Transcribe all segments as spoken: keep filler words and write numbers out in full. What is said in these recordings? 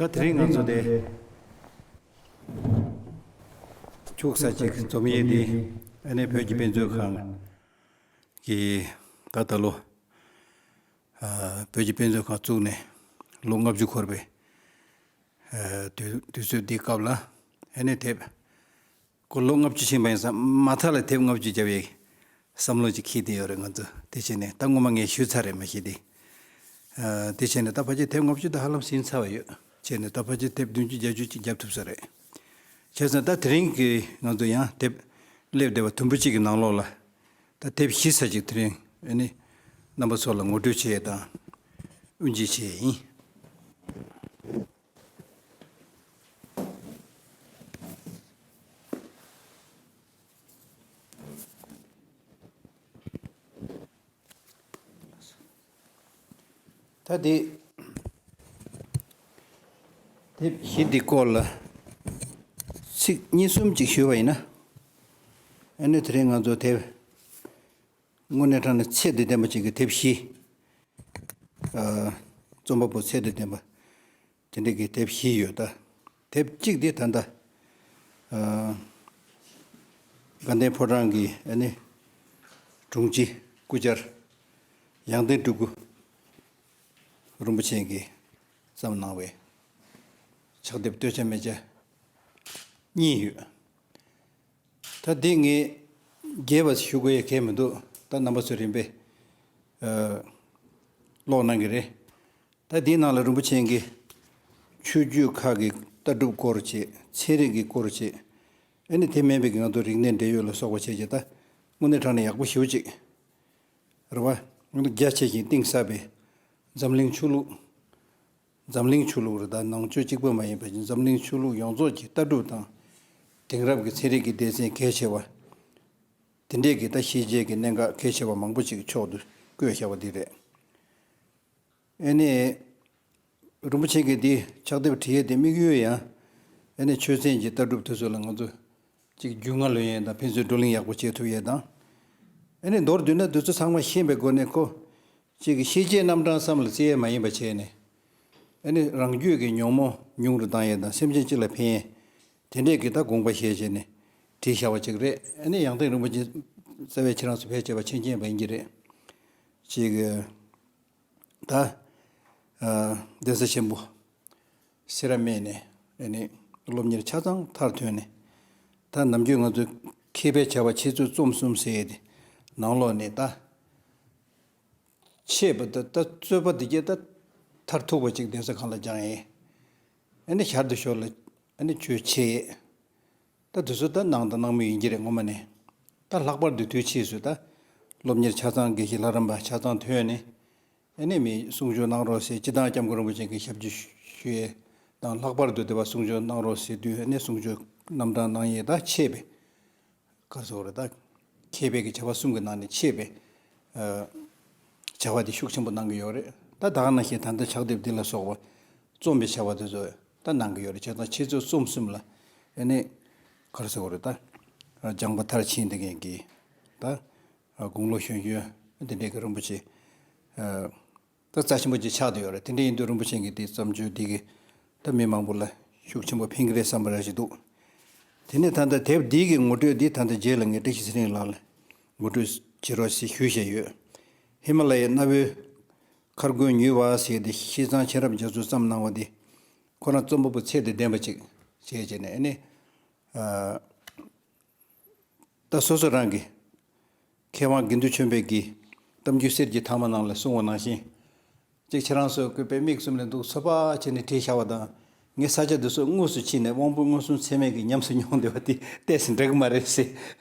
ད་དེ་རིང་ང་ཚོ་དེ་ཁྱུག་ས་ཅིག་འཛོམས་ཡས་དེ་ཨ་ནི་བོད་ཀྱི་དཔེ་མཛོད་ཁང་གི་ད་ད་ལོ་ཨ་བོད་ཀྱི་དཔེ་མཛོད་ཁང་བཙུགས་ནས་ལོ་ལྔ་བཅུ་འཁོར་བའི་ཨ་དུས་དུས་ཚོད་འདིའི་སྐབས་ལ་ཨ་ནི་དེབ་ཁོ་ལོ་ལྔ་བཅུ་ཕྱིན་པ་ཡིན་ཙང་མ་མཐའ་ལ་དེབ་ལྔ་བཅུ་བརྒྱབ་ཡས་བསམ་བློ་ཅིག་འཁྱེར་བསྡད་ཡོད་རེད་ང་ཚོ། དེ་བྱས་ནས་ད་སྔོན་མ་ངས་ཞུས་ཚར་རེད་མ་གཞི་དེ། ཨ་དེ་བྱས་ནས་ད་ཕལ་ཆེར་དེབ་ལྔ་བཅུ་ད་ཧ་ལམ་ཟིན་ཚར་བ་ཡོད། བྱས་ནས་ད་ཕལ་ཆེར་དེབ་བདུན་ཅུ་བརྒྱད་ཅུ་ཅིག་བརྒྱབ་ཐུབ་ས་རེད། བྱས་ཙང་ད་དེ་རིང་གི་ང་ཚོ་ཡང་དེབ་སླེབས་བསྡད་པ་དུམ་བུ་གཅིག་གི་ནང་ལོགས་ལ་ད་དེབ་བཞི་ཙམ་ཅིག་དེ་རིང་ཨ་ནི་རྣམ་པ་ཚོ་ལ་ངོ་སྤྲོད་བྱེད་ཡས་དང་དབུ་འབྱེད་བྱེད་ཡས་ཡིན། ད་དེ་དེབ་བཞི་འདི་སྐོར་ལ་ཚིག་གཉིས་གསུམ་ཅིག་ཞུས་པ་ཡིན་ན། ཨ་ནི་དེ་རིང་ང་ཚོ་དེབ་དངོས་གནས་དྲང་གནས་ཚད་དང་ལྡན་པ་ཅིག་གི་དེབ་བཞི། ཨ་རྩོམ་པ་པོ་ཚད་དང་ལྡན་པ་དེ་འདྲ་གི་དེབ་བཞི་ཡོད་ད། དེབ་གཅིག་དེ་ད་ལྟ་ཨ་དགའ་ལྡན་ཕོ་བྲང་གི་ཨ་ནི་དྲུང་ཆེ་སྐུ་བཅར་ཡང་སྟེང་སྤྲུལ་སྐུ་རིན་པོ་ཆེ་གིས་བརྩམས་གནང་བའི་ཕྱག་དེབ་སྟོད་ཆ་སྨད་ཆ་གཉིས་ཡོད། ད་འདི་ངས་རྒྱས་པ་ཞུ་དགོས་ཡ་གང་ཡང་མི་འདུག་ད་རྣམ་པ་ཚོས་རིམ་པས་ཨ་ཀློག་གནང་གི་རེད། ད་འདིའི་ནང་ལ་རིན་པོ་ཆེ་གིས་ཆོས་བརྒྱུད་ཁག་གི་ལྟ་གྲུབ་སྐོར་བྱས། ཚན་རིག་གི་སྐོར་བྱས། ཨ་ནི་དེ་མིན་པའི་ང་ཚོ་རིག་གནས་འབྲེལ་ཡོད་ལ་སོགས་པ་བྱས་རྗེས་ད་དངོས་གནས་དྲང་གནས་ཡག་པོ་ཞེ་པོ་ཅིག་རེད་བ། རྒྱ་ཆེ་ཞིང་གཏིང་ཟབ་པའི་འཛམ་གླིང་ཆོས་ལུགས། འཛམ་གླིང་ཆོས་ལུགས་རེད། ད་ནང་ཆོས་གཅིག་པུ་མ་ཡིན་པ་ཞིག་འཛམ་གླིང་ཆོས་ལུགས་ཡོངས་རྫོགས་ཀྱི་ལྟ་གྲུབ་དང་། དེང་རབས་ཀྱི་ཚན་རིག་གི་སྡེ་ཚན་གལ་ཆེ་བ། དེ་འདྲས་ཀྱི་ད་ཤེས་བྱའི་གི་གནད་འགག་གལ་ཆེ་བ་མང་པོ་ཅིག་ཕྱོགས་སུ་བཀོད་བཞག་པ་འདི་རེད། ཨ་ནི། རིན་པོ་ཆེ་གིས་འདི་ཕྱག་དེབ་བྲིས་ཡས་དེ་དམིགས་ཡུལ་ཡང་། ཨ་ནི་ཆོས་ཚན་གྱི་ལྟ་གྲུབ་དེ་ཚོ་ལ་ང་ཚོ་ཅིག་རྒྱུས་མངའ་ལོན་ཡས་དང་ཕན་ཚུན་བགྲོ་གླེང་ཡག་པོ་བྱེད་ཐུབ་ཡས་དང་། ཨ་ནི་མདོར་བསྡུས་ན་འདི་ཚོ་ཚང་མ་ཤེས་པའི་སྒོ་ནས་ཁོ། ཅིག་གི་ཤེས་བྱའི་རྣམ་གྲངས་ཙམ་ལ་བརྩི་ཡས་མ་ཡིན་པ་བྱས་ནས། ཨ་ནི་རང་རྒྱུད་ཀྱི་ཉོན་མོངས་ཉུང་རུ་བཏང་ཡས་དང་སེམས་ཅན་སྤྱི་ལ་ཕན་ཡས། དེ་འདྲས་ཀྱི་ད་དགོངས་པ་བཞེས་བྱས་ནས་བྲིས་བཞག་པ་ཅིག་རེད། ཨ་ནི་ཡང་སྟེང་རིན་པོ་ཆེ་རྩ་བའི་ཁྱེད་རང་ཚོ་ཕལ་ཆེ་བ་མཁྱེན་མཁྱེན་པ་ཡིན་གྱི་རེད། ཅིག་གི་ད་ཨ་གདན་ས་ཆེན་པོ་སེ་ར་སྨད་ནས་ཨ་ནི་སློབ་གཉེར་ཆ་ཚང་མཐར་ཐོན་ནས། ད་ནམ་རྒྱུན་ང་ཚོས་མཁས་པའི་བྱ་བ་འཆད་རྩོད་རྩོམ་གསུམ་ཟེར་ཡས་དེ་ནང་ལོགས་ནས་ད། འཆད་པ་དང་ད་རྩོད་པ་དེ་གྱད་ད་མཐར་ཐུག་པ་ཅིག་གདན་ས་ཁང་ལ་སྦྱངས་ཡས། ཨ་ནི་ཞར་དུ་ཞོར་ལ་ཨ་ནི་ཆོས་འཆད་ཡས། ད་དེ་ཚོ་ད་གནང་དང་གནང་མུས་ཡིན་གྱི་རེད་ངོ་མ་ནས། ད་ལྷག་པར་དུ་དུས་ཕྱིས་སུ་ད་སློབ་གཉེར་ཆ་ཚང་དགེ་བཤེས་ལྷ་རམས་པ་ཆ་ཚང་ཐོན་ནས། ཨ་ནི་མི་གསུང་ཆོས་གནང་རོགས་ཟེར་སྤྱིར་བཏང་སྐྱབས་མགོན་རིན་པོ་ཆེ་གི་ཞབས་ཕྱི་ཞུ་ཡས་དང་། ལྷག་པར་དུ་དེ་བ་གསུང་ཆོས་གནང་རོགས་ཟེར་དུས་ཨ་ནི་གསུང་ཆོས་རྣམ་གྲངས་གནང་ཡས་ད་འཆད་པའི། ག་རེ་ཟེར་དགོས་རེད་ད། མཁས་པའི་གི་བྱ་བ་གསུམ་གྱི་ནང་ནས་འཆད་པའི་ཨ་བྱ་བ་དེ་ཤུགས་ཆེན་པོ་གནང་གི་ཡོད་རེད། ད་ད་ག་ནང་བཞིན་ད་ལྟ་ཕྱག་དེབ་འདི་ལ་སོགས་པ་རྩོམ་པའི་བྱ་བ་དེ་ཚོ་ད་གནང་གི་ཡོད་རེད། བྱས་ཙང་འཆད་རྩོད་རྩོམ་གསུམ་ལ་ཨ་ནི་ག་རེ་ཟེར་དགོས་རེད་ད། སྦྱངས་པ་མཐར་ཕྱིན་བསྡད་མཁན་གྱི་ད་དགུང་ལོ་གཞོན་གཞོན་དེ་འདྲའི་གི་རིན་པོ་ཆེ་ཨ། ད་རྩ་ཆེན་པོ་ཅིག་ཆགས་བསྡད་ཡོད་རེད། དེ་འདྲ་ཡིན་དུས་རིན་པོ་ཆེ་གི་དེ་བརྩམས་ཆོས་འདི་གིས་ད་མི་མང་པོ་ལ་ཤུགས་ཆེན་པོ་ཕན་གི་རེད་བསམ་པ་ར་ཞིག་འདུག་དེ་ནས་ད་ལྟ་དེབ་འདི་གི་ངོ་སྤྲོད་འདི་ད་ལྟ་རྗེས་ལ་ངས་བཀྲ་ཤིས་ཚེ་རིང་ལགས་ལ་ངོ་སྤྲོད་བྱེད་རོགས་ཞེས་ཞུས་བཞག་ཡོད། ཧི་མ་ལ་ཡའི་གནའ་བོའི་མཁར་དགོན་ཉུལ་བ་ཟེར་ཏེ་ཤིས་ཙང་མཁྱེན་རབ་རྒྱ་མཚོས་བརྩམས་གནང་བ་འདི་ཁོ་རང་རྩོམ་པ་པོ་ཚད་དང་ལྡན་པ་ཅིག་བྱས་བྱས་ནས་ཨ་ནི། ད་སོ་སོ་རང་གི་མཁས་དབང་དགེ་འདུན་ཆོས་འཕེལ་གྱི་གཏམ་རྒྱུད་གསེར་གྱི་ཐང་མ་ནང་ལ་གསུངས་པ་ནང་བཞིན། གཅིག་ཁྱེད་རང་ཚོ་སྐུ་པའི་མིག་གསུམ་ལས་འདུག་ཚོད་དཔག་བྱས་ནས་བྲིས་བཞག་པ་དང་། ངས་ས་ཆ་འདི་ཚོ་དངོས་སུ་ཕྱིན་ནས་དབང་པོ་མངོན་སུམ་ཚད་མེད་ཀྱིས་ཉམས་སུ་མྱོང་བསྡད་པ་དེ་ཏོག་ཙམ་འདྲ་གི་མ་རེད་ཟེར་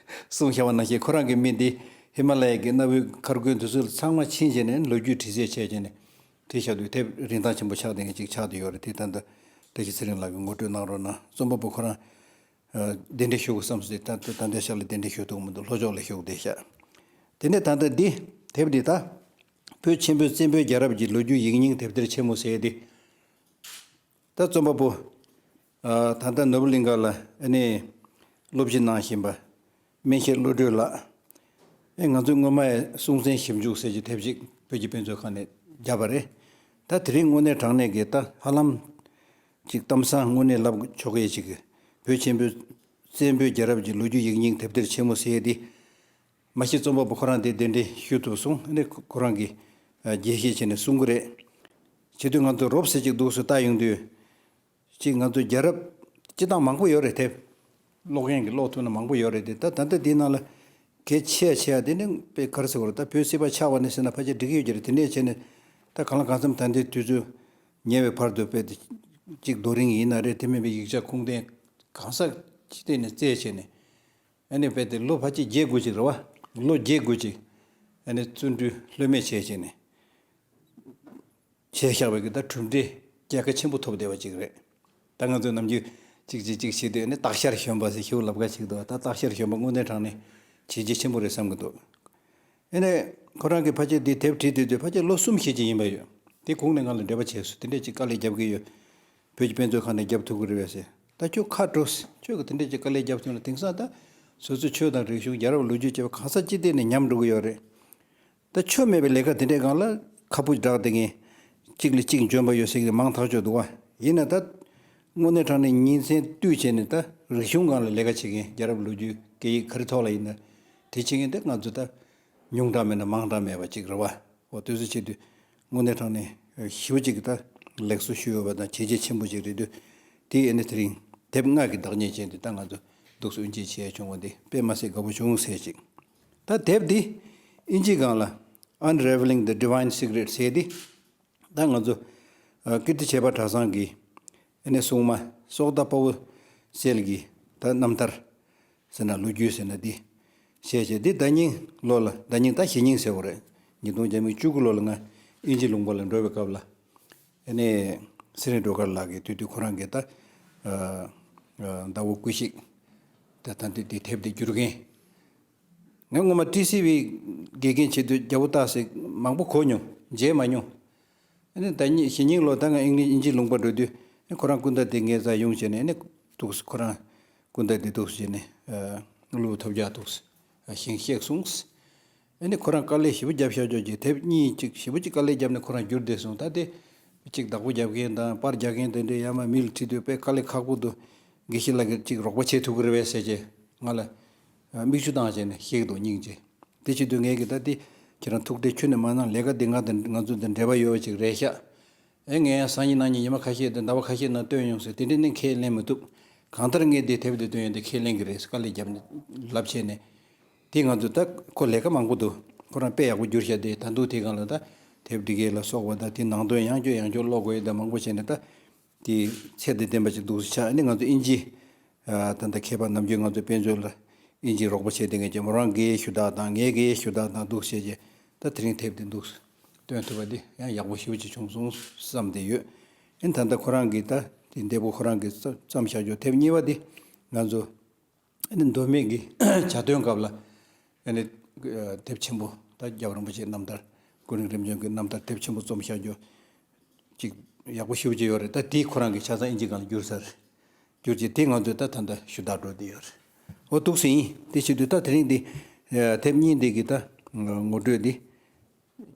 གསུངས་བཞག་པ་ནང་བཞིན། ཁོ་རང་གི་མི་འདི་ཧི་མ་ལ་ཡ་གི་གནའ་བོའི་མཁར་དགོན་འདི་ཚོ་ཚང་མ་ཕྱིན་བྱས་ནས་ལོ་རྒྱུས་བྲིས་རྩལ་བྱས་བྱས་ནས་བྲིས་བཞག་དུས་དེབ་རིན་ཐང་ཆེན་པོ་ཆགས་བསྡད་མཁན་ཅིག་ཆགས་བསྡད་ཡོད་རེད། དེ་ད་ལྟ་བཀྲ་ཤིས་ཚེ་རིང་ལགས་ཀྱིས་ངོ་སྤྲོད་གནང་རོགས་གནང་། རྩོམ་པ་པོ་ཁོ་རང་གདན་འདྲེན་ཞུ་དགོས་བསམ་སོང་སྟེ། ད་ད་ལྟའི་ཆར་ལ་གདན་འདྲེན་ཞུ་ཐུབ་མི་འདུག་ལྷོ་ཕྱོགས་ལ་བཞུགས་བསྡད་ཤག་དེ་ནས་ད་ལྟ་འདི་དེབ་འདི་ད་བོད་ཆེན་པོའི་བཙན་པོའི་རྒྱལ་རབས་ཀྱི་ལོ་རྒྱུས་ཡིག་རྙིང་དེབ་ཐེར་ཆེན་མོ་ཟེར་ཏེ། ད་རྩོམ་པ་པོ་ད་ལྟ་ནོར་བུ་གླིང་ག་ལ་ཨ་ནི་སློབ་སྦྱོང་གནང་བཞིན་པ་སྨན་ཤེས་བློ་གྲོས་ལགས། ཨེ་ང་ཚོས་སྔོན་མ་ཡི་སྲོང་བཙན་ཞིབ་འཇུག་ཟེར་གྱི་དེབ་ཅིག་བོད་ཀྱི་དཔེ་མཛོད་ཁང་ནས་བརྒྱབ་པ་རེད། ད་དེ་རིང་དངོས་གནས་དྲང་གནས་ཀྱི་ད་ཧ་ལམ་ ཅིག་གཏམ་བཟང་དངོས་གནས་ལབ་ཆོག་གི་ཅིག་བོད་ཆེན་པོའི་བཙན་པོའི་རྒྱལ་རབས་ཀྱི་ལོ་རྒྱུས་ཡིག་རྙིང་དེབ་ཐེར་ཆེན་མོ་ཟེར་ཡས་དེ། མ་གཞི་རྩོམ་པ་པོ་ཁོ་རང་དེ་གདན་འདྲེན་ཞུས་ཐུབ་སོང་། ཨ་ནི་ཁོ་རང་གིས་ཨ་རྒྱས་བཤད་བྱས་ནས་གསུང་གི་རེད། བྱེད་དུས་ང་ཚོ་རོབ་ཙམ་ཅིག་འདུག་སེ་ལྟ་ཡོང་དུས། ཅིག་ང་ཚོ་རྒྱལ་རབས་སྤྱི་བཏང་མང་པོ་ཡོད་རེད་དེ། ཀློག་མཁན་གྱིས་ཀློག་ཐུབ་ན་མང་པོ་ཡོད་རེད་དེ། ད་ད་ལྟ་དེའི་ནང་ལ་གལ་ཆེ་ཡ་ཆེ་ཡ་དེ་ནི་དཔེ་ག་རེ་ཟེར་དགོས་རེད། ད་བོད་སྲིད་པ་ཆགས་པ་ནས་ཟེར་ན་ཕལ་ཆེར་འགྲིག་གི་ཡོད་ཀྱི་རེད། དེ་འདྲས་བྱས་ནས་ད་གང་ལ་གང་འཚམ་ད་ལྟའི་དུས་ཚོད་ཉེ་བའི་བར་དུ་དཔེ་དེ་གཅིག་རྡོ་རིང་ཡིན་ན་རེད། དེ་མིན་པའི་ཡིག་ཆ་ཁུངས་ལྡན་གང་ས་ཅི་སྟེང་ནས་བཙལ་བྱས་ནས། ཨ་ནི་དཔེ་དེ་ལོ་ཕལ་ཆེར་བརྒྱད་དགུ་ཅིག་རེད་བ། ལོ་བརྒྱད་དགུ་ཅིག་ཨ་ནི་བརྩོན་འགྲུས་ལྷོད་མེད་བྱས་བྱས་ནས། བྱས་བཞག་པའི་གི་ད་གྲུབ་འབྲས་རྒྱལ་ཁ་ཆེན་པོ་ཐོབ་བསྡད་པ་ཅིག་རེད། ད་ང་ཚོས་ནམ་རྒྱུན་ཅིག་ཅིག་ཅིག་བྱེད་དུས་ནི་སྟག་ཤར་གཞོན་པ་ཟེར་ཞིག་ལབ་ག་ཅིག་འདུག་ད་སྟག་ཤར་གཞོན་པ་དངོས་གནས་དྲང་ནས་བྱས་རྗེས་ཆེན་པོ་རེད་བསམ་གི་འདུག་ཨེ་ནས་ཁོ་རང་གིས་ཕལ་ཆེར་འདི་དེབ་བྲིས་དུས་དུས་ཕལ་ཆེར་ལོ་གསུམ་བཞི་ཅིག་ཡིན་པ་ཡོད། དེ་གོང་ནས་ང་ལ་འབྲེལ་བ་བྱས་སོང་། དེ་འདྲས་ཅིག་དཀའ་ལས་རྒྱབ་གི་ཡོད། བོད་ཀྱི་དཔེ་མཛོད་ཁང་ནས་རྒྱབ་ཐུབ་གི་རེད་པས་ཟེར། ད་ཁྱོད་ཁ་དྲོ། ཁྱོད་ཀྱིས་དེ་འདྲས་ཅིག་དཀའ་ལས་རྒྱབ་ཐུབ་ན་དེང་སང་ད་སོ་སོའི་ཆོས་དང་རིག་གཞུང་རྒྱལ་རབས་ལོ་རྒྱུས་བཅས་པ་གང་ས་ཅི་སྟེང་ནས་ཉམས་འགྲོ་གི་ཡོད་རེད། ད་ཆོ་མེད་པའི་ལས་ཀ་དེ་འདྲའི་སྒང་ལ་ཁ་སྤུ་སྦྲགས་བསྡད་མཁན། གཅིག་ལས་གཅིག་འཇོན་པ་ཡོད་ཟེར་མཁན་མང་ཐག་ཆོད་འདུག་བ། ཡིན་ན་ད་དངོས་གནས་དྲང་གནས་ཉིན་མཚན་བསྟུད་བྱས་ནས་ད་རིག་གཞུང་སྒང་ལ་ལས་ཀ་བྱེད་མཁན། རྒྱལ་རབས་ལོ་རྒྱུས་སྐད་ཡིག་ག་རེ་ཐོག་ལ་ཡིན་ན་དེ་བྱེད་མཁན་དེ་ང་ཚོ་ད་ཉུང་དྲགས་མེད་ན་མང་དྲགས་མེད་པ་ཅིག་རེད་བ། འོ་དེ་ཚོ་བྱེད་དུས་དངོས་གནས་དྲང་གནས་ཞེ་པོ་ཅིག་ད་ལེགས་སོ་ཞུ་འོས་པ་དང་བྱས་རྗེས་ཆེན་པོ་ཅིག་རེད་དུས། དེ་ཨེ་ནི་དེ་རིང་དེབ་ལྔ་གི་བདག་ཉིད་ཅན་དེ་ད་ང་ཚོ་འདུག་སེ་དབུ་འབྱེད་བྱས་བྱུང་བ་འདི་དཔེ་མ་སྲིད་དགའ་པོ་བྱུང་ཟེར་ཅིག་ད་དེབ་འདི་ཨིན་ཇི་སྒང་ལ་Unraveling the Divine Secret ཟེར་འདི། ད་ང་ཚོ་ཨ་ཀིརྟི་བྱེས་པ་གྲྭ་ཚང་གི་ཨེ་ནི་སྲུང་མ་སོག་ཟླ་དཔའ་བོ་གསལ་གྱི་ད་རྣམ་ཐར་ཟེར་ན་ལོ་རྒྱུས་ཟེར་ན་འདི་བཤད་བྱས། འདི་ཟླ་སྙིང་ལོ་ལ། ཟླ་སྙིང་ད་གཞེས་སྙིང་ཟེར་བ་རེད། ཉིས་སྟོང་བརྒྱ་མེད་བཅུ་དགུ་ལོ་ལ་ང་ཨིན་ཇི་ལུང་པ་ལ་འགྲོ་བའི་སྐབས་ལ། ཨེ་ནས་ཚེ་རིང་སྒྲོལ་དཀར་ལགས་ཀྱིས་དུས་དུས་ཁོ་རང་གིས་ད་ཨ་ཨ་ཟླ་བོ་སྐུ་གཤེགས་ད་ད་འདི་འདི་དེབ་འདི་བསྒྱུར་མཁན། ངས་སྔོན་མ་ཊི་སི་ཝི་དགེ་རྒན་བྱེད་དུས་རྒྱལ་པོ་སྟག་གཟིག་མང་པོ་གོ་མྱོང་། མཇལ་མ་མྱོང་། ཨ་ནི་ཟླ་གཉིས་གཞེས་སྙིང་ལོ་ད་ང་ཨིན་ལི་ཨིན་ཇི་ལུང་པ་འགྲོ་དུས་ཨ་ཁོ་རང་སྐུ་ཟླ་དེ་ངའི་རྩར་ཡོང་བྱས་ནས། ཨ་ནི་འདུག་སེ་ཁོ་རང་སྐུ་ཟླ་དེ་འདུག་སེ་བྱས་ནས་ཨ་གླུ་ཐོབ་རྒྱག་འདུག་སེ་ཞིང་གཤེགས་སོང་། ཨ་ནི་ཁོ་རང་དཀའ་ལས་ཞེ་པོ་རྒྱབ་ཤག་ཅོག་གི་དེབ་གཉིས་ཅིག་ཞེ་པོ་ཅིག་དཀའ་ལས་རྒྱབ་ནས་ཁོ་རང་བསྒྱུར་བསྡད་སོང་། ད་དེ་ཅིག་བདག་པོ་རྒྱབ་མཁན་དང་པར་རྒྱག་མཁན་དེ་འདྲས་ཡར་མར་མི་ལ་དྲིས་དུས་དཔེ་དཀའ་ལས་ཁག་པོ་འདུག་དགེ་བཤེས་ལགས་ཀྱིས་ཅིག་རོགས་པ་བྱེད་ཐུབ་ཀྱི་རེད་པས་ཟེར་བྱས་ང་ལ་མིག་ཆུ་བཏང་བྱས་ནས་བཤད་ཀྱི་འདུག་སྙིང་རྗེ། དེ་བྱེད་དུས་ངས་ཀྱིས་ད་དེ་ཁྱེད་རང་ཐུགས་ཁྲལ་ཁྱོན་ནས་མ་གནང་། ལས་ཀ་དེ་ང་དང་ང་ཚོ་དང་འབྲེལ་བ་ཡོད་པ་ཅིག་རེད་ཤག་ཨེ་ངས་ཡང་སང་ཉིན་གནངས་ཉིན་ཉི་མ་ཁ་ཤས་དང་ཟླ་བ་ཁ་ཤས་ནང་བཏོན་ཡོང་ཟེར། དེ་འདྲས་ནི་ཁས་ལེན་མི་ཐུབ། གང་ལྟར་ངས་འདི་དེབ་འདི་བཏོན་ཡོང་དུས་ཁས་ལེན་གྱི་རེད། དཀའ་ལས་རྒྱབ་ནས་ལབ་བྱས་ནས། དེ་ང་ཚོ་ད་ཁོ་ལས་ཀ་མང་པོ་འདུག་ཁོ་རང་དཔེ་ཡག་པོ་བསྒྱུར་བཞག་དེ་ད་དུང་དེའི་སྒང་ལ་ད་དེབ་འབྲི་མཁན་ལ་སོགས་པ་དང་དེ་ནང་དོན་ཡང་བསྐྱར་ཡང་བསྐྱར་ཀློག་དགོས་ཡ་དང་མང་པོ་བྱས་ནས། ད་དེ་ཚད་དང་ལྡན་པ་ཅིག་འདུག་སེ་ཆགས། ཨ་ནི་ང་ཚོ་ཨིན་ཇི་ཨ་ད་ལྟ་མཁས་པ་ནམ་རྒྱུན་ང་ཚོ་དཔེ་མཛོད་ལ་ཨིན་ཇི་རོགས་པ་བྱས་བསྡད་མཁན་གྱི་མོ་རང་དགེ་བཤེས་ཞུ་དག་དང་ངའི་དགེ་བཤེས་ཞུ་དག་དང་འདུག་སེ་བྱས་བྱས། ད་དེ་རིང་དེབ་དེ་འདུག་སེ་བཏོན་ཐུབ་པ་དེ་ཡང་ཡག་པོ་ཞེ་པོ་ཅིག་བྱུང་སོང་བསམ་བསྡད་ཡོད། ཨ་ནི་ད་ལྟ་ཁོ་རང་གིས་ད་དེ་འདས་པོ་ཁོ་རང་གིས་བརྩམས་བཞག་ཆོག་དེབ་གཉིས་པ་དེ་ང་ཚོ་ཨ་ནི་མདོ་སྨད་ཀྱི་བྱ་དོན་སྐབས་ལ་ཨ་ནི་དེབ་ཆེན་པོ། ད་རྒྱལ་བ་རིན་པོ་ཆེའི་རྣམ་ཐར། ཀུན་རིག་རིམ་བྱོན་གྱི་རྣམ་ཐར་དེབ་ཆེན་པོ་རྩོམ་བཞག་ཆོག་ཅིག་ཡག་པོ་ཞེ་པོ་ཅིག་ཡོད་རེད། ད་དེ་ཁོ་རང་གིས་ཆ་ཚང་ཨིན་ཇི་སྒང་ལ་བསྒྱུར་ཚར། བསྒྱུར་བྱས་དེ་ང་ཚོས་ད་ད་ལྟ་ཞུ་དག་འགྲོ་བསྡད་ཡོད་རེད། འོ་འདུག་སེ་ཡིན། དེ་བྱེད་དུས་ད་དེ་རིང་འདི་དེབ་གཉིས་འདི་གི་ད་ངོ་སྤྲོད་འདི་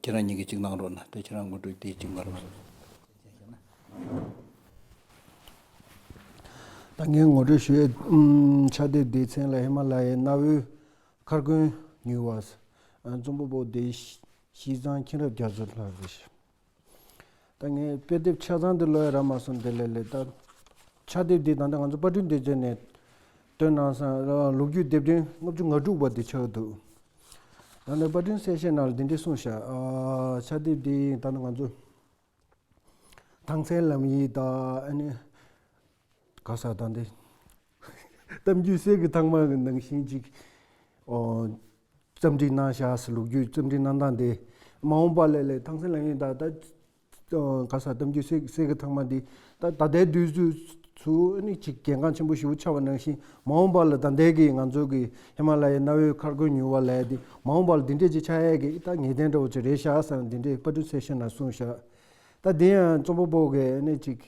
ཁྱེད་རང་གཉིས་ཀྱིས་ཅིག་གནང་རོགས་གནང་། དེ་ཁྱེད་རང་ངོ་སྤྲོད་དེ་ཅིག་གནང་རོགས་གནང་། ད་ངས་ངོ་སྤྲོད་ཞུ་ཡས། ཨམ། ཕྱག་དེབ་འདིའི་མཚན་ལ་ཧི་མ་ལ་ཡའི་གནའ་བོའི་མཁར་དགོན་ཉུལ་བ། ཨ། རྩོམ་པ་པོ་བདེ་སྐྱིད་བཟང་མཁྱེན་རབ་རྒྱ་མཚོ་ལགས་རེད། ད་ངས་དཔེ་དེབ་ཆ་ཚང་འདི་ཀློག་ཡ་རག་མ་སོང་། དེ་ལས་ལས་ད་ཕྱག་དེབ་འདི་ད་ལྟ་ང་ཚོ་པར་སྐྲུན་སྡེ་ཚན་ནས་བཏོན་གནང་སོང་། ལོ་རྒྱུས་དེབ་ཕྲེང་ལྔ་བཅུ་ང་དྲུག་པ་འདི་ཆགས་འདུག་ད་ལྟ་པར་སྐྲུན་གསལ་བཤད་ནང་ལ་འདི་འདྲས་གསུངས་ཤག་ཨ། ཕྱག་དེབ་འདི་ད་ལྟ་ང་ཚོ་ཐང་སན་ལམ་ཡིག་དང་། ཨ་ནི་ག་ས་དང་དེ་གཏམ་རྒྱུད་གསེར་གྱི་ཐང་མ་གི་ནང་བཞིན་ཅིག་ཨོ། རྩོམ་སྒྲིག་གནང་བཞག་ཟེར། ལོ་རྒྱུས་རྩོམ་སྒྲིག་གནང་སྟངས་དེ་མ་འོངས་པ་ལ་ལས་ཐང་སན་ལམ་ཡིག་དང་ད་ག་ས་གཏམ་རྒྱུད་གསེར་གསེར་གྱི་ཐང་མ་འདི་ད་ད་ལྟའི་དུས་ཚོད་ཚུ་ཨ་ནི་ཅིག་གལ་འགངས་ཆེན་པོ་ཞེ་པོ་ཆགས་པ་ནང་བཞིན། མ་འོངས་པ་ལ་ད་ལྟའི་གི་ང་ཚོ་གི་ཧི་མ་ལ་ཡའི་གནའ་བོའི་མཁར་དགོན་ཉུལ་བ་ལབ་ཡ་དེ་མ་འོངས་པ་ལ་འདི་འདྲས་ཅིག་ཆགས་ཡ་གི་ད་ངེས་གཏན་འདྲ་བོ་ཅིག་རེད་ཤག་ཟེར་ནས་འདི་འདྲས་པར་སྐྲུན་གསལ་བཤད་ནང་གསུངས་ཤག་ད་དེ་ཡང་རྩོམ་པ་པོ་གིས་ཨ་ནི་ཅིག་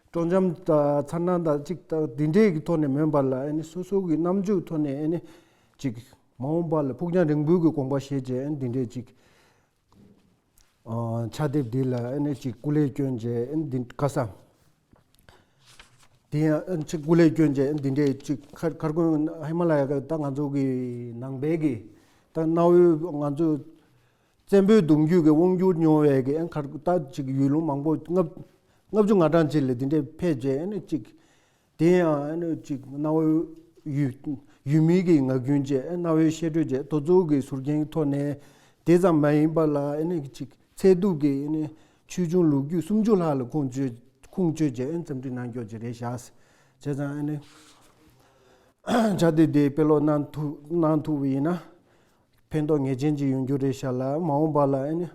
སྤྲོ་འཆམ་དང་མཚར་སྣང་དང་ཅིག་ད་འདི་འདྲས་ཀྱི་ཐོག་ནས་མིན་པ་ལ། ཨ་ནི་སོ་སོ་གི་རྣམ་འགྱུར་ཐོག་ནས་ཨ་ནི་ཅིག་མ་འོངས་པ་ལ་ཕུགས་རྒྱང་རིང་པོའི་གི་དགོངས་པ་བཞེས་བྱས། ཨ་ནི་འདི་འདྲས་ཅིག་ཨ། ཕྱག་དེབ་འདི་ལ་ཨ་ནི་ཅིག་སྐུ་ལས་བསྐྱོན་བྱས། ཨ་ནི་འདི་ག་ས་ དེ་ཡང་ཅིག་སྐུ་ལས་བསྐྱོན་བྱས་འདི་འདྲའི་ཅིག་མཁར་མཁར་དགོན་ཧི་མ་ལ་ཡ་གི་ད་ང་ཚོ་གི་ནང་པའི་གི་ད་གནའ་བོའི་ང་ཚོ་བཙན་པོའི་གདུང་རྒྱུད་ཀྱི་དབང་སྒྱུར་མྱོང་བའི་གི་མཁར་ད་ཅིག་ཡུལ་ལུང་མང་པོ་ལྔ་ལྔ་བཅུ་ང་གྲངས་ཅིག་ལ་འདི་འདྲའི་ཕེབས་བྱས་ཨ་ནི་ཅིག་དེ་ཡང་ཨ་ནི་ཅིག་གནའ་བོའི་ཡུལ་ཡུལ་མིའི་གི་ངག་རྒྱུན་བཅས་གནའ་བོའི་བཤད་སྒྲོས་བཅས་དེ་ཚོ་གི་ཟུར་རྒྱན་ཐོག་ནས་དེ་ཙམ་མ་ཡིན་པ་ལ་ཨ་ནི་ཅིག་ཚད་ཐུབ་ཀྱི་ཨ་ནི་ཆོས་འབྱུང་ལོ་རྒྱུས་སུམ་ཅུ་ལྷག་ལ་ཁུངས་བཅོལ་ཁུངས་བཅོལ་བྱས་ཨ་ནི་འཚམས་འདྲི་གནང་སྐྱོར་ཅིག་རེད་བཞག་བྱས་ཙང་ཨ་ནི་ཆ་དེ་དེ་དཔེ་ཀློག་གནང་ཐུབ་གནང་ཐུབ་པ་ཡིན་ན་ཕན་ཐོགས་ངེས་ཅན་ཅིག་ཡོང་རྒྱུ་རེད་ཤག་ལ་མ་འོངས་པ་ལ་ཨ་ནི།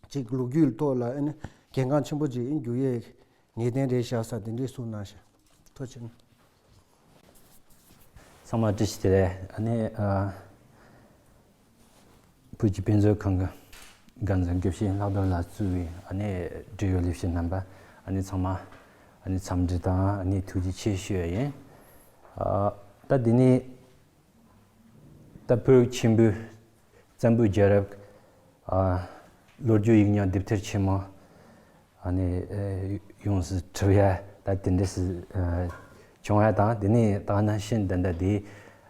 ཅིག་ལོ་རྒྱུས་ཐོག་ལ་ཨ་ནི་གལ་འགངས་ཆེན་པོ་ཅིག་འགྱུར་ཡས་ངེས་གཏན་རེད་ཤག་ཟེར་དེ་འདྲའི་གསུངས་གནང་ཤག་ཐུགས་རྗེ་ཆེ། ཚང་མ་བཀྲ་ཤིས་བདེ་ལེགས། ཨ་ནི་ཨ་བོད་ཀྱི་དཔེ་མཛོད་ཁང་གི་སྒང་འཛིན་དགེ་བཤེས་ལྷག་རྡོར་ལགས་གཙོས་པའི་ཨ་ནི་འབྲེལ་ཡོད་ལས་བྱེད་རྣམ་པ་ཨ་ནི་ཚང་མ་ཨ་ནི་འཚམས་འདྲི་དང་ཨ་ནི་ཐུགས་རྗེ་ཆེ་ཞུ་ཡ་ཡིན། ཨ་ད་འདི་ནས། ད་བོད་ཆེན་པོའི་བཙན་པོའི་རྒྱལ་རབས། ཨ་ལོ་རྒྱུས་ཡིག་རྙིང་དེབ་ཐེར་ཆེན་མོ་ཨ་ནི་ཨ་ཡོངས་སུ་གྲུབ་ཡ་ད་དེ་འདྲ་སུ་ཨ་བྱུང་ཡ་དང་དེ་ནས་ད་ནང་བཞིན་ད་ལྟ་དེ་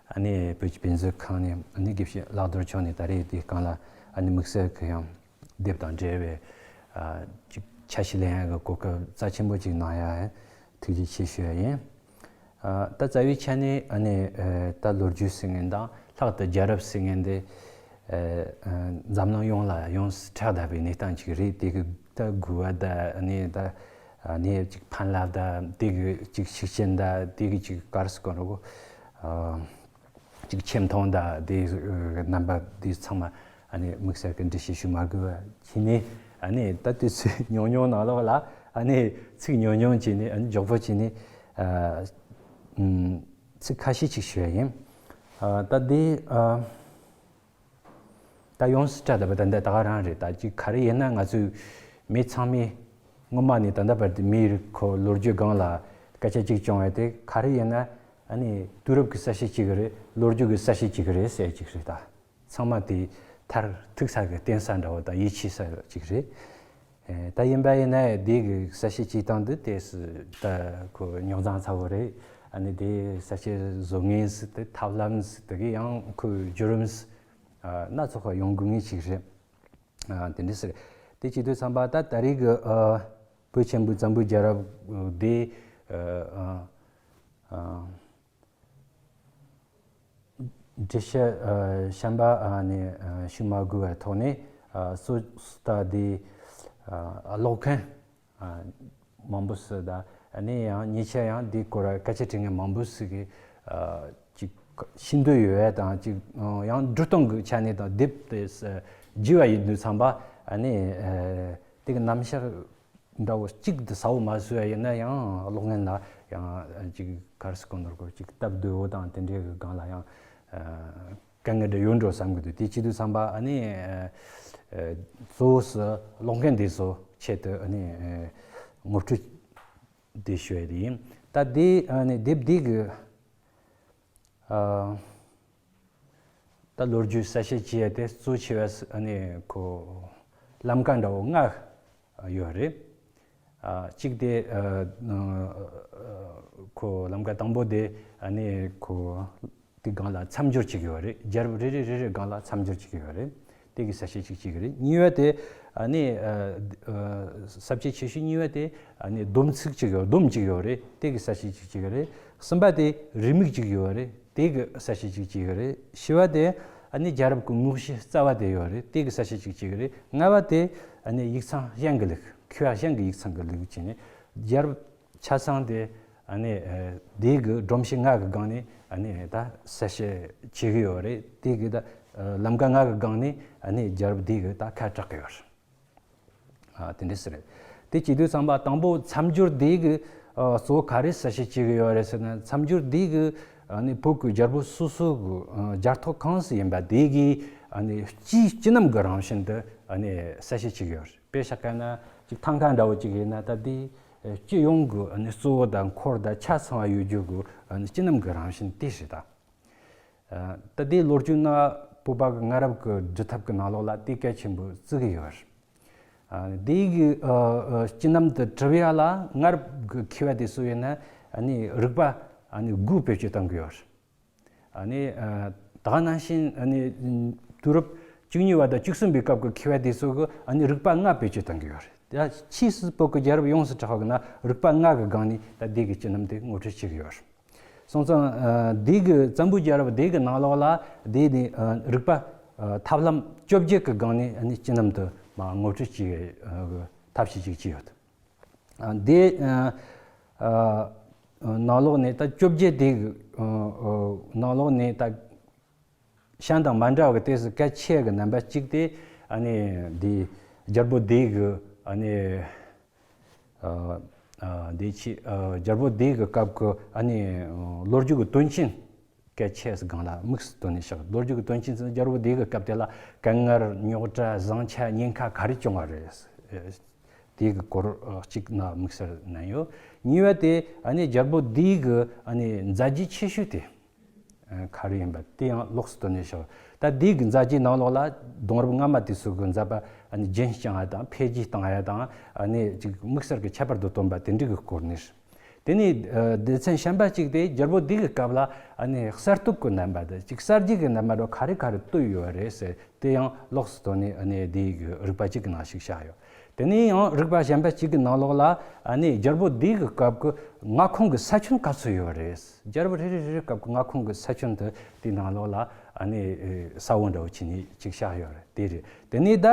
ཨ་ནི་བོད་ཀྱི་དཔེ་མཛོད་ཁང་ནས་ཨ་ནི་དགེ་བཤེས་ལྷག་རྡོར་མཆོག་ནས་ད་རེས་དེའི་སྒང་ལ་ཨ་ནི་དམིགས་བསལ་གྱི་ཡང་དེབ་དང་འབྲེལ་བའི་ཨ་ཅིག་ཆ་ཤས་ལེན་ཡ་གི་གོ་སྐབས་རྩ་ཆེན་པོ་ཅིག་གནང་ཡ་ཐུགས་རྗེ་ཆེ་ཞུ་ཡ་ཡིན། ཨ་ད་རྩ་བའི་ཆ་ནས་ཨ་ནི་ཨ་ད་ལོ་རྒྱུས་ཟེར་མཁན་དང་ལྷག་ཏུ་རྒྱལ་རབས་ཟེར་མཁན་དེ་ཨ་ཨ་འཛམ་གླིང་ཡོངས་ལ་ཡོངས་སུ་གྲགས་བསྡད་པའི་གནས་སྟངས་ཅིག་རེད། དེ་གི་ད་དགོས་པ་ད་ཨ་ནི་ད་ཨ་ནི་ཅིག་ཕན་རླབས་ད་དེ་གི་ཅིག་ཤུགས་རྐྱེན་ད་དེ་གི་ཅིག་ག་རེ་ཟེར་དགོས་རེད་གོ། ཨ་ཅིག་ཆེ་མཐོང་ད་དེ་རྣམ་པ་དེ་ཚང་མ་ཨ་ནི་དམིགས་བསལ་གྱི་འགྲེལ་བཤད་ཞུ་མ་དགོས་པ་བྱས་ནས་ཨ་ནི་ད་དུས་ཚོད་ཉུང་ཉུང་ནང་ལོགས་ལ་ཨ་ནི་ཚིག་ཉུང་ཉུང་བྱས་ནས་ཨ་ནི་མགྱོགས་པོ་བྱས་ནས་ཨ་ཚིག་ཁ་ཤས་ཅིག་ཞུ་ཡ་ཡིན། ཨ་ད་དེ་ཨ་ད་ཡོངས་སུ་གྲགས་བསྡད་པ་ད་འདི་ད་ག་རང་རེད། ད་ཅིག་ག་རེ་ཡིན་ན་ང་ཚོས་མི་ཚང་མས་སྔོན་མ་ནས་ད་ལྟ་བར་དུ་མིའི་རིགས་ཁོ་ལོ་རྒྱུས་སྒང་ལ་སྐད་ཆ་གཅིག་བྱུང་བ་དེ་ག་རེ་ཡིན་ན་ཨ་ནི་དུས་རབས་ཀྱི་གསལ་བཤད་གཅིག་རེད། ལོ་རྒྱུས་ཀྱི་གསལ་བཤད་གཅིག་རེད་ཟེར་གཅིག་རེད། ད་ཚང་མ་དེ་མཐར་ཐུག་ས་གི་བརྟེན་ས་འདྲ་བོ་དང་ཡིད་ཆེས་ས་གཅིག་རེད། ཨེ་ད་ཡིན་པ་ཡིན་ན་དེ་གི་གསལ་བཤད་བྱེད་སྟངས་འདི་དེ་སུ་ད་ཁོ་རྙོག་འཛིང་ཚ་བོ་རེད། ཨ་ནི་དེ་གསལ་བཤད་བཟོ་ངེས་སུ་དེ་ཐབས་ལམ་སུ་དེ་གི་ཡང་ཁོའི་བརྒྱུད་རིམ་སུ་ཨ་སྣ་ཚོགས་པ་ཡོང་དགོས་ངེས་ཅིག་རེད། ཨ་དེ་འདྲ་ཟེར། དེ་བྱེད་དུས་ཙམ་པ་ད་ད་རེས་ཀྱི་ཨ་བོད་ཆེན་པོའི་བཙན་པོའི་རྒྱལ་རབས་དེ་ཨ་ཨ་ཨ་འགྲེལ་བཤད་ཨ་གཞན་པ་ཨ་ནི་ཨ་ཞུ་མ་དགོས་པའི་ཐོག་ནས་ཨ་སོ་ད་དེ་ཨ་ཀློག་མཁན་ཨ་མང་པོ་ཞིག་དང་ཨ་ནི་ཡང་ཉེ་ཆར་ཡང་འདི་སྐོར་སྐད་ཆ་དྲི་མཁན་མང་པོ་ཞིག་གིས་ཨ་ཅིག་ཤེས་འདོད་ཡོད་ཡ་དང་ཅིག་ཡང་འགྲོ་སྟངས་ཀྱི་ཆ་ནས་དང་དེབ་དེ་བརྒྱུད་པ་ཡིན་དུས་ཙམ་པ་ཨ་ནི་ཨ་དེ་གི་རྣམ་གཞག་འདྲ་བོ་གཅིག་ཏུ་ཟ་བོ་མ་བཟོས་པ་ཡིན་ན་ཡང་ཀློག་མཁན་ལ་ཡང་ཅིག་ག་རེ་ཟེར་དགོས་ནོ་གོ་ཅིག་སྟབས་བདེ་བོ་དང་དེ་འདྲའི་གི་སྒང་ལ་ཡང་དཀའ་ངལ་འདྲ་ཡོད་འགྲོ་བསམ་གི་འདུག་དེ་བྱེད་དུས་ཙམ་པ་ཨ་ནི་གཙོ་བོ་སུ་ཀློག་མཁན་དེ་ཚོ་ཆེད་དུ་ཨ་ནི་ངོ་སྤྲོད་དེ་ཞུ་ཡ་དེ་ཡིན། ད་དེ་ཨ་ནི་དེབ་འདི་གི་ཨ་ད་ལོ་རྒྱུས་གསལ་བཤད་བྱེད་ཡ་དེ་གཙོ་ཆེ་བ་ཨ་ནི་ཁོ་ལམ་ཀ་འདྲ་བོ་ལྔ་ཡོད་རེད། ཨ་གཅིག་དེ་ཨ་ཁོ་ལམ་ཀ་དང་པོ་དེ་ཨ་ནི་ཁོ་དེ་སྒང་ལ་མཚམས་སྦྱོར་གཅིག་ཡོད་རེད། རྒྱལ་རབས་རེ་རེ་རེ་རེ་སྒང་ལ་མཚམས་སྦྱོར་གཅིག་ཡོད་རེད། དེ་གི་གསལ་བཤད་གཅིག་གཅིག་རེད། གཉིས་པ་དེ་ཨ་ནི་ཨ་ཨ་ས་བཅད་ཆེ་ཤོས་གཉིས་པ་དེ་ཨ་ནི་སྡོམ་ཚིག་གཅིག་ཡོད། སྡོམ་གཅིག་ཡོད་རེད། དེ་གི་གསལ་བཤད་གཅིག་གཅིག་རེད། གསུམ་པ་དེ་རེའུ་མིག་གཅིག་ཡོད་རེད། དེ་གི་གསལ་བཤད་གཅིག་གཅིག་རེད། བཞི་པ་དེ་ཨ་ནི་རྒྱལ་རབས་ཀྱི་དངོས་གཞི་རྩ་བ་དེ་ཡོད་རེད། དེ་གི་གསལ་བཤད་གཅིག་གཅིག་རེད། ལྔ་པ་དེ་ཨ་ནི་ཡིག་ཚང་གཞན་གྱི་ལུགས་མཁས་པ་གཞན་གྱི་ཡིག་ཚང་གི་ལུགས་བྱས་ནས་རྒྱལ་རབས་ཆ་ཚང་དེ་ཨ་ནི་ཨ་དེ་གི་སྒྲོམ་གཞི་ལྔ་གི་སྒང་ནས་ཨ་ནི་ད་གསལ་བཤད་བྱེད་གི་ཡོད་རེད། དེ་གི་ད་ཨ་ལམ་ཀ་ལྔ་གི་སྒང་ནས་ཨ་ནི་རྒྱལ་རབས་དེ་གི་ད་ཁ་གྲག་གི་ཡོད་རེད། ཨ་དེ་འདྲ་ཟེར་རེད། དེ་བྱེད་དུས་ཙམ་པ་དང་པོ་མཚམས་སྦྱོར་དེ་གི་ཨ་གཙོ་བོ་ག་རེ་གསལ་བཤད་བྱེད་གི་ཡོད་རེད་ཟེར་ན། མཚམས་སྦྱོར་དེ་གི་ཨ་ནི་བོད་ཀྱི་རྒྱལ་པོ་སོ་སོ་གི་ཨ་རྒྱལ་ཐོག་གང་སུ་ཡིན་པ་དེ་གི་ཨ་ནི་སྤྱིའི་སྤྱི་རྣམ་གི་རང་བཞིན་དུ་ཨ་ནི་གསལ་བཤད་བྱེད་གི་ཡོད་རེད། དཔེ་བཞག་ག་ན་ཅིག་ཐང་ཀ་འདྲ་བོ་ཅིག་ཡིན་ན་ད་དེ་སྤྱི་ཡོངས་ཀྱི་ཨ་ནི་གཙོ་བོ་དང་འཁོར་དང་ཆ་ཚང་བ་ཡོད་རྒྱུ་གི་ཨ་ནི་སྤྱི་རྣམ་གི་རང་བཞིན་དེ་རེད་ད། ཨ་ད་དེ་ལོ་རྒྱུས་ནང་བོད་པ་གི་སྔ་རབས་ཀྱི་འབྲི་ཐབས་ཀྱི་ནང་ལོགས་ལ་དེ་གལ་ཆེན་པོ་བརྩི་གི་ཡོད་རེད། ཨ་དེ་གི་ཨ་ཨ་སྤྱི་རྣམ་དུ་གྲུབ་ཡ་ལ་སྔ་རབས་ཀྱི་མཁས་པ་དེ་ཚོ་ཡིན་ན་ ཨ་ནི་རིག་པ་ཨ་ནི་དགུ་བེད་སྤྱོད་གཏང་གི་ཡོད། ཨ་ནི་ཨ་ད་ག་ནང་བཞིན་ཨ་ནི་དུས་རབས་བཅུ་གཉིས་པ་དང་བཅུ་གསུམ་པའི་སྐབས་ཀྱི་མཁས་པ་དེ་ཚོ་གི་ཨ་ནི་རིག་པ་ལྔ་བེད་སྤྱོད་གཏང་གི་ཡོད། ད་ཕྱིས་སུ་བོད་ཀྱི་རྒྱལ་རབས་ཡོངས་སུ་གྲགས་པ་གི་ནང་རིག་པ་ལྔ་གི་སྒང་ནས་ད་དེ་གི་སྤྱི་རྣམ་དེ་ངོ་སྤྲོད་བྱེད་ཀྱི་ཡོད། སོང་ཙང་ཨ་དེ་གི་བཙན་པོའི་རྒྱལ་རབས་དེ་གི་ནང་ལོགས་ལ་དེ་ནི་ཨ་རིག་པ་ཨ་ཐབས་ལམ་བཅོ་བརྒྱད་ཀྱི་སྒང་ནས་ཨ་ནི་སྤྱི་རྣམ་དུ་མ་ངོ་སྤྲོད་བྱེད་ཀྱི་ཨ་ཐབས་ཤེས་ཅིག་བྱས་ཡོད། ཨ་འདི་ཨ་ཨ་ནང་ལོགས་ནས་ད་བཅོ་བརྒྱད་དེ་གི་ཨ་ཨ་ནང་ལོགས་ནས་ད་གཞན་དང་མ་འདྲ་བའི་ཏོག་ཙམ་གལ་ཆེ་གི་རྣམ་པ་གཅིག་དེ་ཨ་ནི་འདི་རྒྱལ་པོ་འདི་གི་ཨ་ནི་ཨ་ཨ་འདི་ཆེ་ཨ་རྒྱལ་པོ་འདི་གི་སྐབས་ཀྱི་ཨ་ནི་ལོ་རྒྱུས་ཀྱི་དོན་རྐྱེན་གལ་ཆེ་སི་སྒང་ལ་དམིགས་སུ་བཏོན་ནས་བཞག་ལོ་རྒྱུས་ཀྱི་དོན་རྐྱེན་ཟེར་ན་རྒྱལ་པོ་འདི་གི་སྐབས་དེ་ལ་དཀའ་ངལ་རྙོག་དྲ་བཟང་ཆ་ཉེན་ཁ་ག་རེ་བྱུང་བ་རེད། དེ་གི་སྐོར་གཅིག་ན་དམིགས་བསལ་གནང་ཡོད། གཉིས་པ་དེ་ཨ་ནི་རྒྱལ་པོ་འདི་གི་ཨ་ནི་མཛད་རྗེས་ཆེ་ཤོས་དེ་ག་རེ་ཡིན་པ་དེ་ཡང་ལོགས་སུ་བཏོན་ནས་བཞག་ད་འདི་གི་མཛད་རྗེས་ནང་ལོགས་ལ་གདུང་རབས་སྔ་མ་དེ་ཚོ་གི་མཛད་པ་ཨ་ནི་རྒྱུན་བསྐྱངས་ཡ་དང་འཕེལ་རྒྱས་བཏང་ཡ་དང་ཨ་ནི་ཅིག་དམིགས་བསལ་གྱི་ཁྱད་པར་དུ་བཏོན་པ་དེ་འདྲ་གི་སྐོར་ནས། དེ་ནས་ཨ་སྡེ་ཚན་གཞན་པ་གཅིག་དེ་རྒྱལ་པོ་འདི་གི་སྐབས་ལ་ཨ་ནི་གསར་གཏོད་ཀྱི་རྣམ་པ་དང་ཅིག་གསར་བརྗེ་གི་རྣམ་པ་འདྲ་ག་རེ་ག་རེ་བཏོད་ཡོད་རེད་ཟེར་དེ་ཡང་ལོགས་སུ་བཏོན་ནས་ཨ་ནི་འདི་གི་རིག་པ་གཅིག་གི་ནང་ཞིག་བཞག་ཡོད། དེ་ནས་ཡང་རིག་པ་གཞན་པ་གཅིག་གི་ནང་ལོགས་ལ་ཨ་ནི་རྒྱལ་པོ་འདི་གི་སྐབས་ཀྱི་མངའ་ཁོངས་ཀྱི་ས་ཁྱོན་ག་ཚོད་ཡོད་རེད། རྒྱལ་པོ་རེ་རེ་རེ་རེ་སྐབས་ཀྱི་མངའ་ཁོངས་ཀྱི་ས་ཁྱོན་དེ་དེའི་ནང་ལོགས་ལ་ཨ་ནི་ས་བོན་འདྲ་བོ་བྱས་ནས་ཅིག་བཞག་ཡོད་རེད། དེ་རེད། དེ་ནས་ད་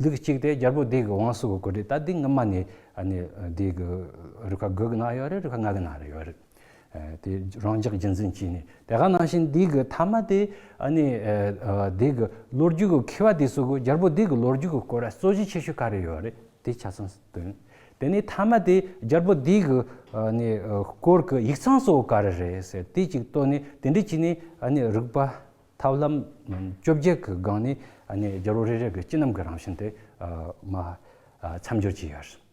ལུགས་གཅིག་དེ་རྒྱལ་པོ་འདི་གི་བང་སོ་གི་སྐོར་རེད། ད་འདི་སྔ་མ་ནས་ཨ་ནི་འདི་གི་རིག་པ་དགུ་གི་ནང་ཡོད་རེད། རིག་པ་ལྔ་གི་ནང་རེ་ཡོད་རེད། ཨ་དེ་རང་འཇགས་རྒྱུན་འཛིན་བྱས་ནས་དེ་ག་ནང་བཞིན་འདི་གི་མཐའ་མ་དེ་ཨ་ནི་ཨ་ཨ་འདི་གི་ལོ་རྒྱུས་གི་མཁས་པ་དེ་ཚོ་གི་རྒྱལ་པོ་འདི་གི་ལོ་རྒྱུས་གི་སྐོར་ལ་རྩོད་གཞི་ཆེ་ཤོས་ག་རེ་ཡོད་རེད། དེ་ཆ་ཚང་སྟོན། དེ་ནས་མཐའ་མ་དེ་རྒྱལ་པོ་འདི་གི་ཨ་ནི་ཨ་སྐོར་གི་ཡིག་ཚང་གཙོ་བོ་ག་རེ་རེད་ཟེར་དེ་གཅིག་བཏོན་ནས་དེ་འདྲ་བྱས་ནས་ཨ་ནི་རིག་པ་ཐབས་ལམ་བཅོ་བརྒྱད་ཀྱི་སྒང་ནས་ཨ་ནི་རྒྱལ་པོ་རེ་རེ་གི་སྤྱི་རྣམ་གི་རང་བཞིན་དེ་ཨ་མ་ཨ་མཚམས་སྦྱོར་བྱས་ཡོད།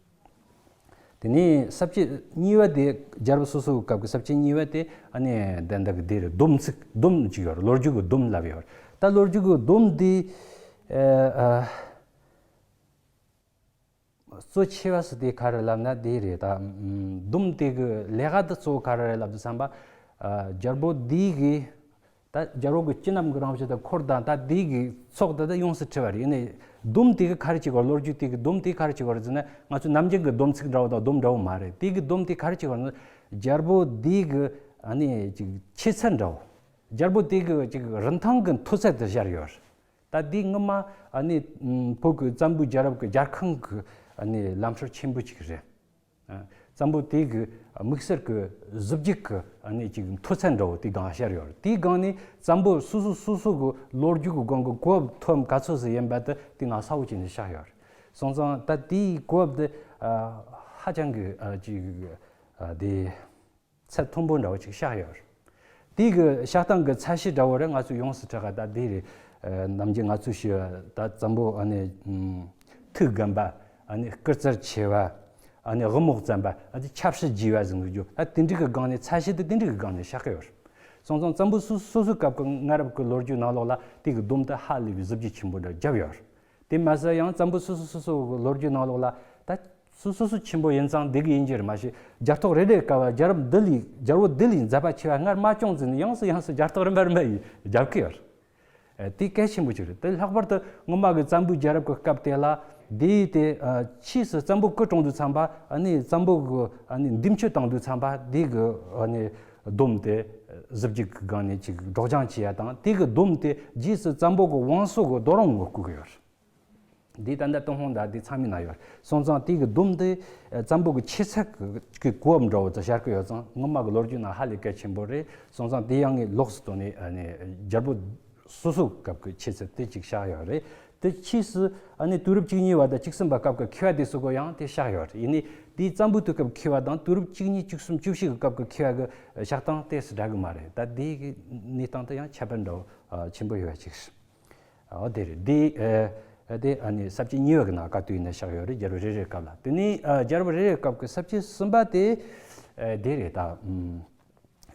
དེ་ནས་ས་བཅད་གཉིས་པ་དེ་རྒྱལ་པོ་སོ་སོའི་སྐབས་ཀྱི་ས་བཅད་གཉིས་པ་དེ་ཨ་ནི་དེ་འདྲ་གི་དེ་རེད། སྡོམ་ཚིག་སྡོམ་ཅིག་ཡོད་རེད། ལོ་རྒྱུས་ཀྱི་སྡོམ་ལབ་ཡོད་རེད། ད་ལོ་རྒྱུས་ཀྱི་སྡོམ་དེ་ཨ་ཨ་གཙོ་ཆེ་བ་སུ་དེ་ག་རེ་ལབ་ན་དེ་རེད། ད་ཨ་སྡོམ་དེ་གི་ལས་ཀ་དེ་གཙོ་བོ་ག་རེ་རེད་ལབ་དུས་ཙམ་པ་ཨ་རྒྱལ་པོ་འདི་གི་ད་རྒྱལ་པོ་གི་སྤྱི་རྣམ་གི་རང་བཞིན་དང་འཁོར་དང་ད་དེ་གི་ཚོགས་དེ་ད་ཡོངས་སུ་འཁྲིལ་བ་རེད། ཡིན་ནའི་སྡོམ་དེ་གི་ག་རེ་བྱེད་དགོས། ལོ་རྒྱུས་དེ་གི་སྡོམ་དེ་ག་རེ་བྱེད་དགོས་རེད་ཟེར་ན་ང་ཚོ་ནམ་རྒྱུན་གི་སྡོམ་ཚིག་འདྲ་བོ་དང་སྡོམ་འདྲ་བོ་མ་རེད། དེ་གི་སྡོམ་དེ་ག་རེ་བྱེད་དགོས་རེད་ཟེར་ན་རྒྱལ་པོ་དེ་གི་ཨ་ནི་ཅིག་ཆེ་ཚད་འདྲ་བོ། རྒྱལ་པོ་དེ་གི་ཅིག་རིན་ཐང་གི་མཐོ་ཚད་དེ་སྦྱར་ཡོད་རེད། ད་དེ་སྔོན་མ་ཨ་ནི་བོད་ཀྱི་བཙན་པོའི་རྒྱལ་རབས་ཀྱི་རྒྱལ་ཁང་གི་ཨ་ནི་ལམ་སྲོལ་ཆེན་པོ་ཅིག་རེད། ཨ་བཙན་པོ་དེ་གི་དམིགས་བསལ་གྱི་གཟི་བརྗིད་ཀྱི་ཨ་ནི་ཅིག་མཐོ་ཚད་འདྲ་བོ་དེ་སྒང་བཤད་ཡོད་རེད། དེའི་སྒང་ནས་བཙན་པོ་སོ་སོ་སོ་སོ་གི་ལོ་རྒྱུས་ཀྱི་སྒང་གི་གོ་བབ་མཐོ་ག་ཚོད་ཟིག་ཡིན་པ་དེ་དེ་ནང་གསལ་བོ་བྱས་ནས་བཤད་ཡོད་རེད། སོང་ཙང་ད་དེའི་གོ་བབ་དེ་ཨ་ཧ་ཅང་གི་ཨ་ཅིག་ཨ་དེ། ཚད་མཐོན་པོ་འདྲ་བོ་ཅིག་བཞག་ཡོད་རེད། དེ་གི་བཞག་སྟངས་ཀྱི་ཚད་གཞི་འདྲ་བོ་རེད། ང་ཚོས་ཡོངས་སུ་གྲགས་ད་དེ་རེད། ཨ་ནམ་རྒྱུན་ང་ཚོས་ཞུ་བ་ད་བཙན་པོ་ཨ་ནི་ཨམ་ཐུགས་དགའ་བ། ཨ་ནི་སྐུ་རྩལ་ཆེ་བ། ཨ་ནི་དབུ་རྨོག་བཙན་པ། ཨ་ནི་ཆབ་སྲིད་རྒྱས་པ་ཟེར་འདུག་རྒྱུ། ད་དེ་འདྲ་གི་སྒང་ནས་ཚད་གཞི་དེ་དེ་འདྲ་གི་སྒང་ནས་བཞག་གི་ཡོད་རེད། སོང་ཙང་བཙན་པོ་སོ་སོ་སོའི་སྐབས་ཀྱི་སྔ་རབས་ཀྱི་ལོ་རྒྱུས་ནང་ལོགས་ལ་དེ་གི་སྡོམ་དེ་ཧ་ལས་པའི་གཟི་བརྗིད་ཆེན་པོ་འདྲ་བརྒྱབ་ཡོད་རེད། དེ་མ་ཟད་ཡང་བཙན་པོ་སོ་སོ་སོ་སོ་གི་ལོ་རྒྱུས་ནང་ལོགས་ལ་ད་སོ་སོ་སོ་ཆེན་པོ་ཡིན་ཙང་འདི་གི་ཡིན་གྱི་རེད། མ་གཞི་རྒྱལ་ཐོག་རེ་རེ་སྐབས་རྒྱལ་རབས་འདི་ལས་རྒྱལ་པོ་འདི་ལས་མཛད་པ་ཆེ་བ་སྔར་མ་བྱུང་ཟེར་ནས་ཡོངས་སུ་ཡོངས་སུ་རྒྱལ་ཐོག་རིམ་པ་རིམ་པ་ཡིས་རྒྱབ་ཀྱི་ཡོད་རེད། ཨ་དེ་གལ་ཆེན་པོ་ཅིག་རེད། དེ་ལྷག་པར་དུ་སྔོན་མ་གི་བཙན་པོའི་རྒྱལ་རབས་ཀྱི་སྐབས་དེ་ལ་དེ་དེ་ཨ་ཕྱིས་སུ་བཙན་པོ་སྐུ་གྲོངས་དུས་ཙམ་པ་ཨ་ནི་བཙན་པོ་གི་ཨ་ནི་འདེམས་སྤྱོད་བཏང་དུས་ཙམ་པ་དེ་གི་ཨ་ནི་སྡོམ་དེ་གཟི་བརྗིད་ཀྱི་སྒང་ནས་ཅིག་སྒྲོག་སྦྱང་བྱེད་ཡ་དང་། དེ་གི་སྡོམ་དེ་རྗེས་སུ་བཙན་པོ་གི་བང་སོ་གི་རྡོ་རིང་ངོ་བཀོད་ཀྱི་ཡོད་རེད། འདི་ད་ལྟ་ཏུན་ཧོང་དང་འདི་ཚང་མའི་ནང་ཡོད། སོང་ཙང་དེ་གི་སྡོམ་དེ་ཨ་བཙན་པོ་གི་ཆེ་ཚད་ཀྱི་གོ་བབ་འདྲ་བོ་དེ་ཤར་གི་ཡོད་ཙང་སྔོན་མ་གི་ལོ་རྒྱུས་ནང་ཧ་ལས་གལ་ཆེན་པོ་རེད། སོང་ཙང་དེ་ཡང་ངས་ལོགས་སུ་བཏོན་ནས་ཨ་ནི་རྒྱལ་པོ་སོ་སོའི་སྐབས་ཀྱི་ཆེ་ཚད་དེ་གཅིག་བཞག་ཡོད་རེད། དེ་ཕྱིས་སུ་ཨ་ནི་དུས་རབས་བཅུ་གཉིས་པ་དང་བཅུ་གསུམ་པ་སྐབས་ཀྱི་མཁས་པ་དེ་ཚོ་གི་ཡང་དེ་བཞག་ཡོད་རེད། ཡིན་ནའི་དེའི་བཙན་པོའི་དུས་སྐབས་མཁས་པ་དང་དུས་རབས་བཅུ་གཉིས་བཅུ་གསུམ་བཅུ་བཞི་གི་སྐབས་ཀྱི་མཁས་པ་གི་བཞག་སྟངས་ཏོག་ཙམ་འདྲ་གི་མ་རེད། ད་དེ་གི་གནས་སྟངས་དེ་ཡང་ཁྱད་པར་འདྲ་བོ་ཆེན་པོ་ཡོད་པ་ཅིག་རེད། འོ་དེ་རེད། དེ་ཨ་དེ་ཨ་ནི་ས་བཅད་གཉིས་པ་གི་ནང་བཀའ་བསྡུས་ནས་བཞག་ཡོད་རེད། རྒྱལ་པོ་རེ་རེའི་སྐབས་ལ། དེ་ནས་ཨ་རྒྱལ་པོ་རེ་རེའི་སྐབས་ཀྱི་ས་བཅད་གསུམ་པ་དེ་ཨ་དེ་རེད། ད་ཨམ་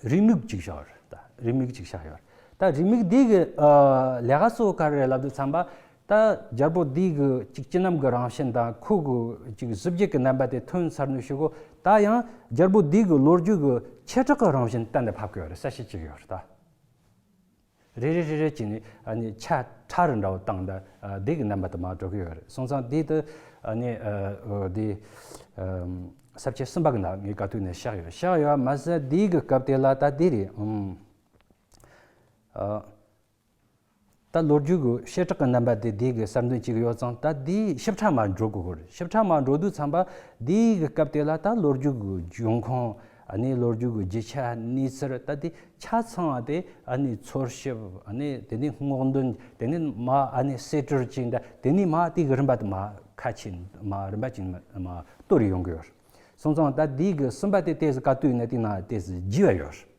རེའུ་མིག་ཅིག་བཞག་ཡོད་རེད། ད་རེའུ་མིག་ཅིག་བཞག་ཡོད་རེད། ད་རེའུ་མིག་འདི་གི་ཨ་ལས་ཀ་གཙོ་བོ་ག་རེ་རེད་ལབ་དུས་ཙམ་པ། ད་རྒྱལ་པོ་འདི་གི་ཅིག་སྤྱི་རྣམ་གི་རང་བཞིན་དང་ཁོ་གི་ཅིག་གཟི་བརྗིད་ཀྱི་རྣམ་པ་དེ་ཐོན་ཚར་ནས་ཞུ་གོ། ད་ཡང་རྒྱལ་པོ་འདི་གི་ལོ་རྒྱུས་ཀྱི་བྱེ་བྲག་གི་རང་བཞིན་གཏན་ནས་ཕབ་ཀྱི་ཡོད་རེད། གསལ་བཤད་བྱེད་ཀྱི་ཡོད་རེད་ད། རེ་རེ་རེ་རེ་བྱས་ནས་ཨ་ནི་ཆ་ཕྲ་རུ་འདྲ་བོ་བཏང་ད། ཨ། འདི་གི་རྣམ་པ་དུ་མ་འགྲོ་གི་ཡོད་རེད། སོང་ཙང་འདི་དུ་ཨ་ནི་ཨ་འོ་འདི་ཨ་ས་བཅད་གསུམ་པ་གི་ནང་ངས་ག་དུས་ནས་བཞག་ཡོད། བཞག་ཡོད་མ་ཟད་འདི་གི་སྐབས་དེ་ལ་ད་འདི་རེད། ཨུམ། ཨ། ད་ལོ་རྒྱུས་ཀྱི་བྱེ་བྲག་གི་རྣམ་པ་དེ་འདི་གི་གསར་འདོན་བྱེད་ཀྱི་ཡོད་ཙང་ད་འདི་ཞིབ་ཕྲ་མ་འགྲོ་དགོས་ཀྱི་རེད། ཞིབ་ཕྲ་མ་འགྲོ་དུས་ཙམ་པ་འདི་གི་སྐབས་དེ་ལ་ད་ལོ་རྒྱུས་ཀྱི་འབྱུང་ཁུངས། ཨ་ནི་ལོ་རྒྱུས་ཀྱི་རྒྱུ་ཆ། གནས་ཚུལ། ད་འདི་ཆ་ཚང་བ་དེ་ཨ་ནི་འཚོལ་ཞིབ། ཨ་ནི་དེ་ནས་སྔོག་འདོན། དེ་ནས་མ་ཨ་ནི་གསེད་བཀྲོལ་བྱས་ད། དེ་ནས་མ་དེ་གི་རིམ་པ་དེ་མ་ཁ་ཕྱེ། མ་རིམ་པ་ཅིག་མ་མ་གཏོར་ཡོང་གི་ཡོད། སོང་ཙང་ད་འདི་གི་གསུམ་པ་དེ་ཏོག་ཙམ་ག་དུས་ཡིན་ན་དེ་ན་ཏོག་ཙམ་རྒྱས་པ་ཡོད།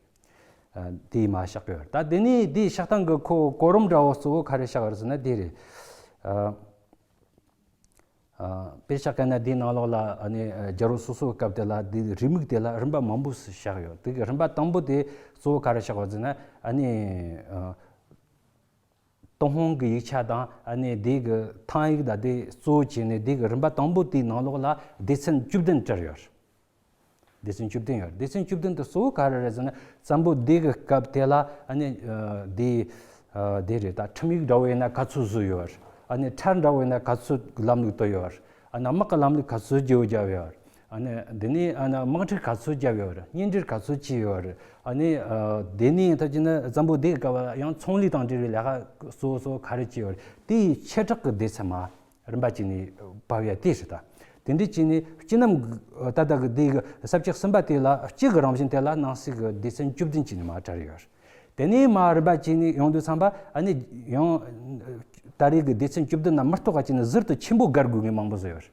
ཨ། དེ་མ་བཞག་གི་ཡོད། ད་དེ་ནས་དེའི་བཞག་སྟངས་ཀྱི་ཁོ་གོ་རིམ་འདྲ་བོ་གཙོ་བོ་ག་རེ་བཞག་ཡོད་ཟེར་ན་དེ་རེད། ཨ། ཨ། དཔེ་བཞག་ག་ན་དེའི་ནང་ལོགས་ལ་ཨ་ནི་རྒྱལ་པོ་སོ་སོའི་སྐབས་དེ་ལ་དེའི་རེའུ་མིག་དེ་ལ་རིམ་པ་མང་པོ་ཞིག་བཞག་ཡོད། དེ་གི་རིམ་པ་དང་པོ་དེ་གཙོ་བོ་ག་རེ་བཞག་ཡོད་ཟེར་ན། ཨ་ནི་ཨ། ཏུན་ཧོང་གི་ཡིག་ཆ་དང་། ཨ་ནི་དེ་གི་ཐང་ཡིག་དང་དེ་གཙོ་བོ་བྱས་ནས་དེ་གི་རིམ་པ་དང་པོ་དེའི་ནང་ལོགས་ལ་སྡེ་ཚན་བཅུ་བདུན་བྲིས་ཡོད། སྡེ་ཚན་བཅུ་བདུན་ཡོད། སྡེ་ཚན་བཅུ་བདུན་དེ་གཙོ་བོ་ག་རེ་རེད་ཟེར་ན། བཙན་པོ་འདི་གི་སྐབས་དེ་ལ་ཨ་ནི་ཨ་དེ་ཨ་དེ་རེད་ད། ཁྲིམས་ཡིག་འདྲ་བོ་ཡིན་ན་ག་ཚོད་བཟོས་ཡོད། ཨ་ནི་ཁྲལ་འདྲ་བོ་ཡིན་ན་ག་ཚོད་ལམ་ལུགས་བཏོད་ཡོད། ཨ་ནི་དམག་གི་ལམ་ལུགས་ག་ཚོད་བརྗེ་བོ་བརྒྱབ་ཡོད། ཨ་ནི་འདི་ནས་ཨ་ནི་དམག་འཁྲུག་ག་ཚོད་བརྒྱབ་ཡོད། གཉེན་སྒྲིག་ག་ཚོད་བྱས་ཡོད། ཨ་ནི་ཨ་དེ་ནས་ཡིན་ཐབས་ཀྱི་ན་བཙན་པོ་འདི་གི་སྐབས་ལ་ཡང་ཚོང་ལས་དང་འབྲེལ་བའི་ལས་ཀ་གཙོ་བོ་གཙོ་བོ་ག་རེ་བྱས་ཡོད། དེའི་བྱེ་བྲག་གི་སྡེ་ཚན་མ་རིམ་པ་བྱས་ནས་ཕབ་ཡ་དེ་རེད་ད། དེ་འདྲ་བྱས་ནས་སྤྱི་རྣམ་ད་ལྟ་གི་འདི་གི་ས་བཅད་གསུམ་པ་དེ་ལ་སྤྱི་གི་རང་བཞིན་དེ་ལ་ནང་གསེས་ཀྱི་སྡེ་ཚན་བཅུ་བདུན་བྱས་ནས་མར་བྲིས་ཡོད། དེ་ནས་མར་རིམ་པ་བྱས་ནས་ཡོང་དུས་ཙམ་པ་ཨ་ནི་ཡང་ད་རེས་ཀྱི་སྡེ་ཚན་བཅུ་བདུན་ན་མི་རྟག་པ་བྱས་ནས་ཟུར་དུ་ཆེན་པོ་བཀར་དགོས་ངེས་མང་པོ་བཟོས་ཡོད།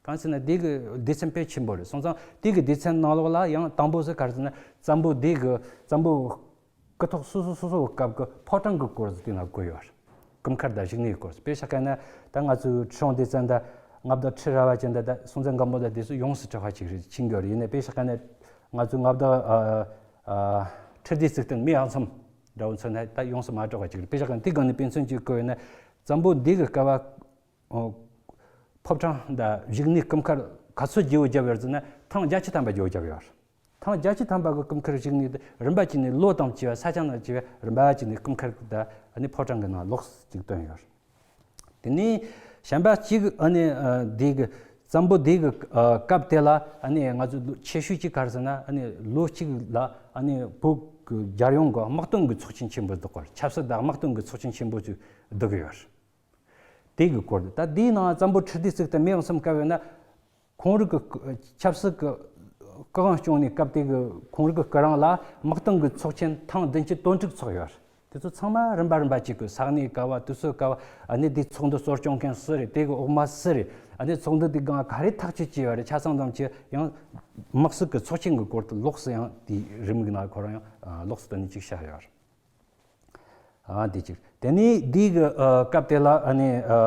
གང་ཟེར་ན་དེ་གི་སྡེ་ཚན་དཔེ་ཆེན་པོ་རེད། སོང་ཙང་དེ་གི་སྡེ་ཚན་ནང་ལོགས་ལ་ཡང་དང་པོ་ཟེར་ག་རེ་ཟེར་ན། བཙན་པོ་དེ་གི་བཙན་པོ་སྐུ་ཐོག་སོ་སོ་སོ་སོའི་སྐབས་ཀྱི་ཕོ་བྲང་གི་སྐོར་དེ་ན་བཀོད་ཡོད། སྐུ་མཁར་དང་བཞུགས་གནས་སྐོར། དཔེ་བཞག་ག་ན་ད་ང་ཚོའི་ཁྲི་སྲོང་ལྡེ་བཙན་དང་མངའ་བདག་ཁྲི་རལ་པ་ཅན་དང་ད་སྲོང་བཙན་སྒམ་པོ་དང་དེ་ཚོ་ཡོངས་སུ་གྲགས་པ་ཅིག་རེད། ཆིང་གི་རེད། ཡིན་ནའི་དཔེ་བཞག་ག་ན་ང་ཚོའི་མངའ་བདག་ཨ་ཨ་ཁྲི་ལྡེ་གཙུག་བརྟན་མི་ཡང་མཚམས་འདྲ་བོ་མཚོན་ན་ད་ཡོངས་སུ་མ་གྲགས་པ་ཅིག་རེད། དཔེ་བཞག་ག་ན་དེ་སྒང་ནས་དཔེ་མཚོན་ཅིག་བཀོད་ཡོད་ན། བཙན་པོ་འདི་གི་སྐབས་ཨོ། ཕོ་བྲང་དང་བཞུགས་གནས་སྐུ་མཁར་ག་ཚོད་བརྗེ་བོ་བརྒྱབ་ཡོད་ཟེར་ན་ཐེངས་བརྒྱད་ཅུ་ཐམ་པ་བརྗེ་བོ་བརྒྱབ་ཡོད། ཐེངས་བརྒྱད་ཅུ་ཐམ་པ་གི་སྐུ་མཁར་བཞུགས་གནས་དེ་རིམ་པ་བྱས་ནས་ལོ་དང་བཅས་པ་ས་ཆ་དང་བཅས་པ་རིམ་པ་བྱས་ནས་སྐུ་མཁར་དང་ཨ་ནི་ཕོ་བྲང་གི་ནང་ལོགས་སུ་ཅིག་བཏོན་ཡོད། དེ་ནས་གཞན་པ་གཅིག་ཨ་ནི་ཨ་འདི་གི་བཙན་པོ་འདི་གི་ཨ་སྐབས་དེ་ལ་ཨ་ནི་ང་ཚོ་ཆེ་ཤོས་གཅིག་ག་རེ་ཟེར་ན། ཨ་ནི་ལོ་གཅིག་ལ་ཨ་ནི་བོད་ཀྱི་རྒྱལ་ཡོངས་ཀྱི་དམག་དོན་གྱི་ཚོགས་ཆེན་ཆེན་པོ་བསྡུ་དགོས། ཆབ་སྲིད་དང་དམག་དོན་གྱི་ཚོགས་ཆེན་ཆེན་པོ་ཅིག་བསྡུ་གི་ཡོད། དེ་གི་སྐོར་དེ་ད་དེའི་ནང་བཙན་པོ་ཁྲི་ལྡེ་གཙུག་བརྟན་མི་ཡང་མཚམས་བཀའ་བས་ན། ཁོང་རང་གི་ཆབ་སྲིད་ཀྱི་སྐུ་དབང་སྐྱོང་ནས་སྐབས་དེ་གི་ཁོང་རང་གི་སྐུ་རིང་ལ་དམག་དོན་གྱི་ཚོགས་ཆེན་ཐེངས་བདུན་ཅུ་དོན་དྲུག་ཚོགས་ཡོད། དེ་ཚོ་ཚང་མ་རིམ་པ་རིམ་པ་གཅིག་གི་ས་གནས་ག་བ་དུས་ཚོད་ག་བ། ཨ་ནི་དེའི་ཚོགས་འདུ་གཙོ་སྐྱོང་མཁན་སུ་རེད། དེ་གི་འོག་མ་སུ་རེད། ཨ་ནི་ཚོགས་འདུ་དེ་སྒང་ག་རེ་ཐག་གཅོད་བྱས་ཡོད་རེད། ཆ་ཚང་དང་བཅས་ཡང་དམག་སྲིད་ཀྱི་ཚོགས་ཆེན་གྱི་སྐོར་དུ་ལོགས་སུ་ཡང་དེའི་རེའུ་མིག་ནང་ཁོ་རང་ཡང་ལོགས་སུ་བཏོན་ནས་ཅིག་བཞག་ཡོད་རེད། ཨ་འདི་གཅིག་དེ་ནས་འདི་གི་ཨ་སྐབས་དེ་ལ་ཨ་ནི་ཨ་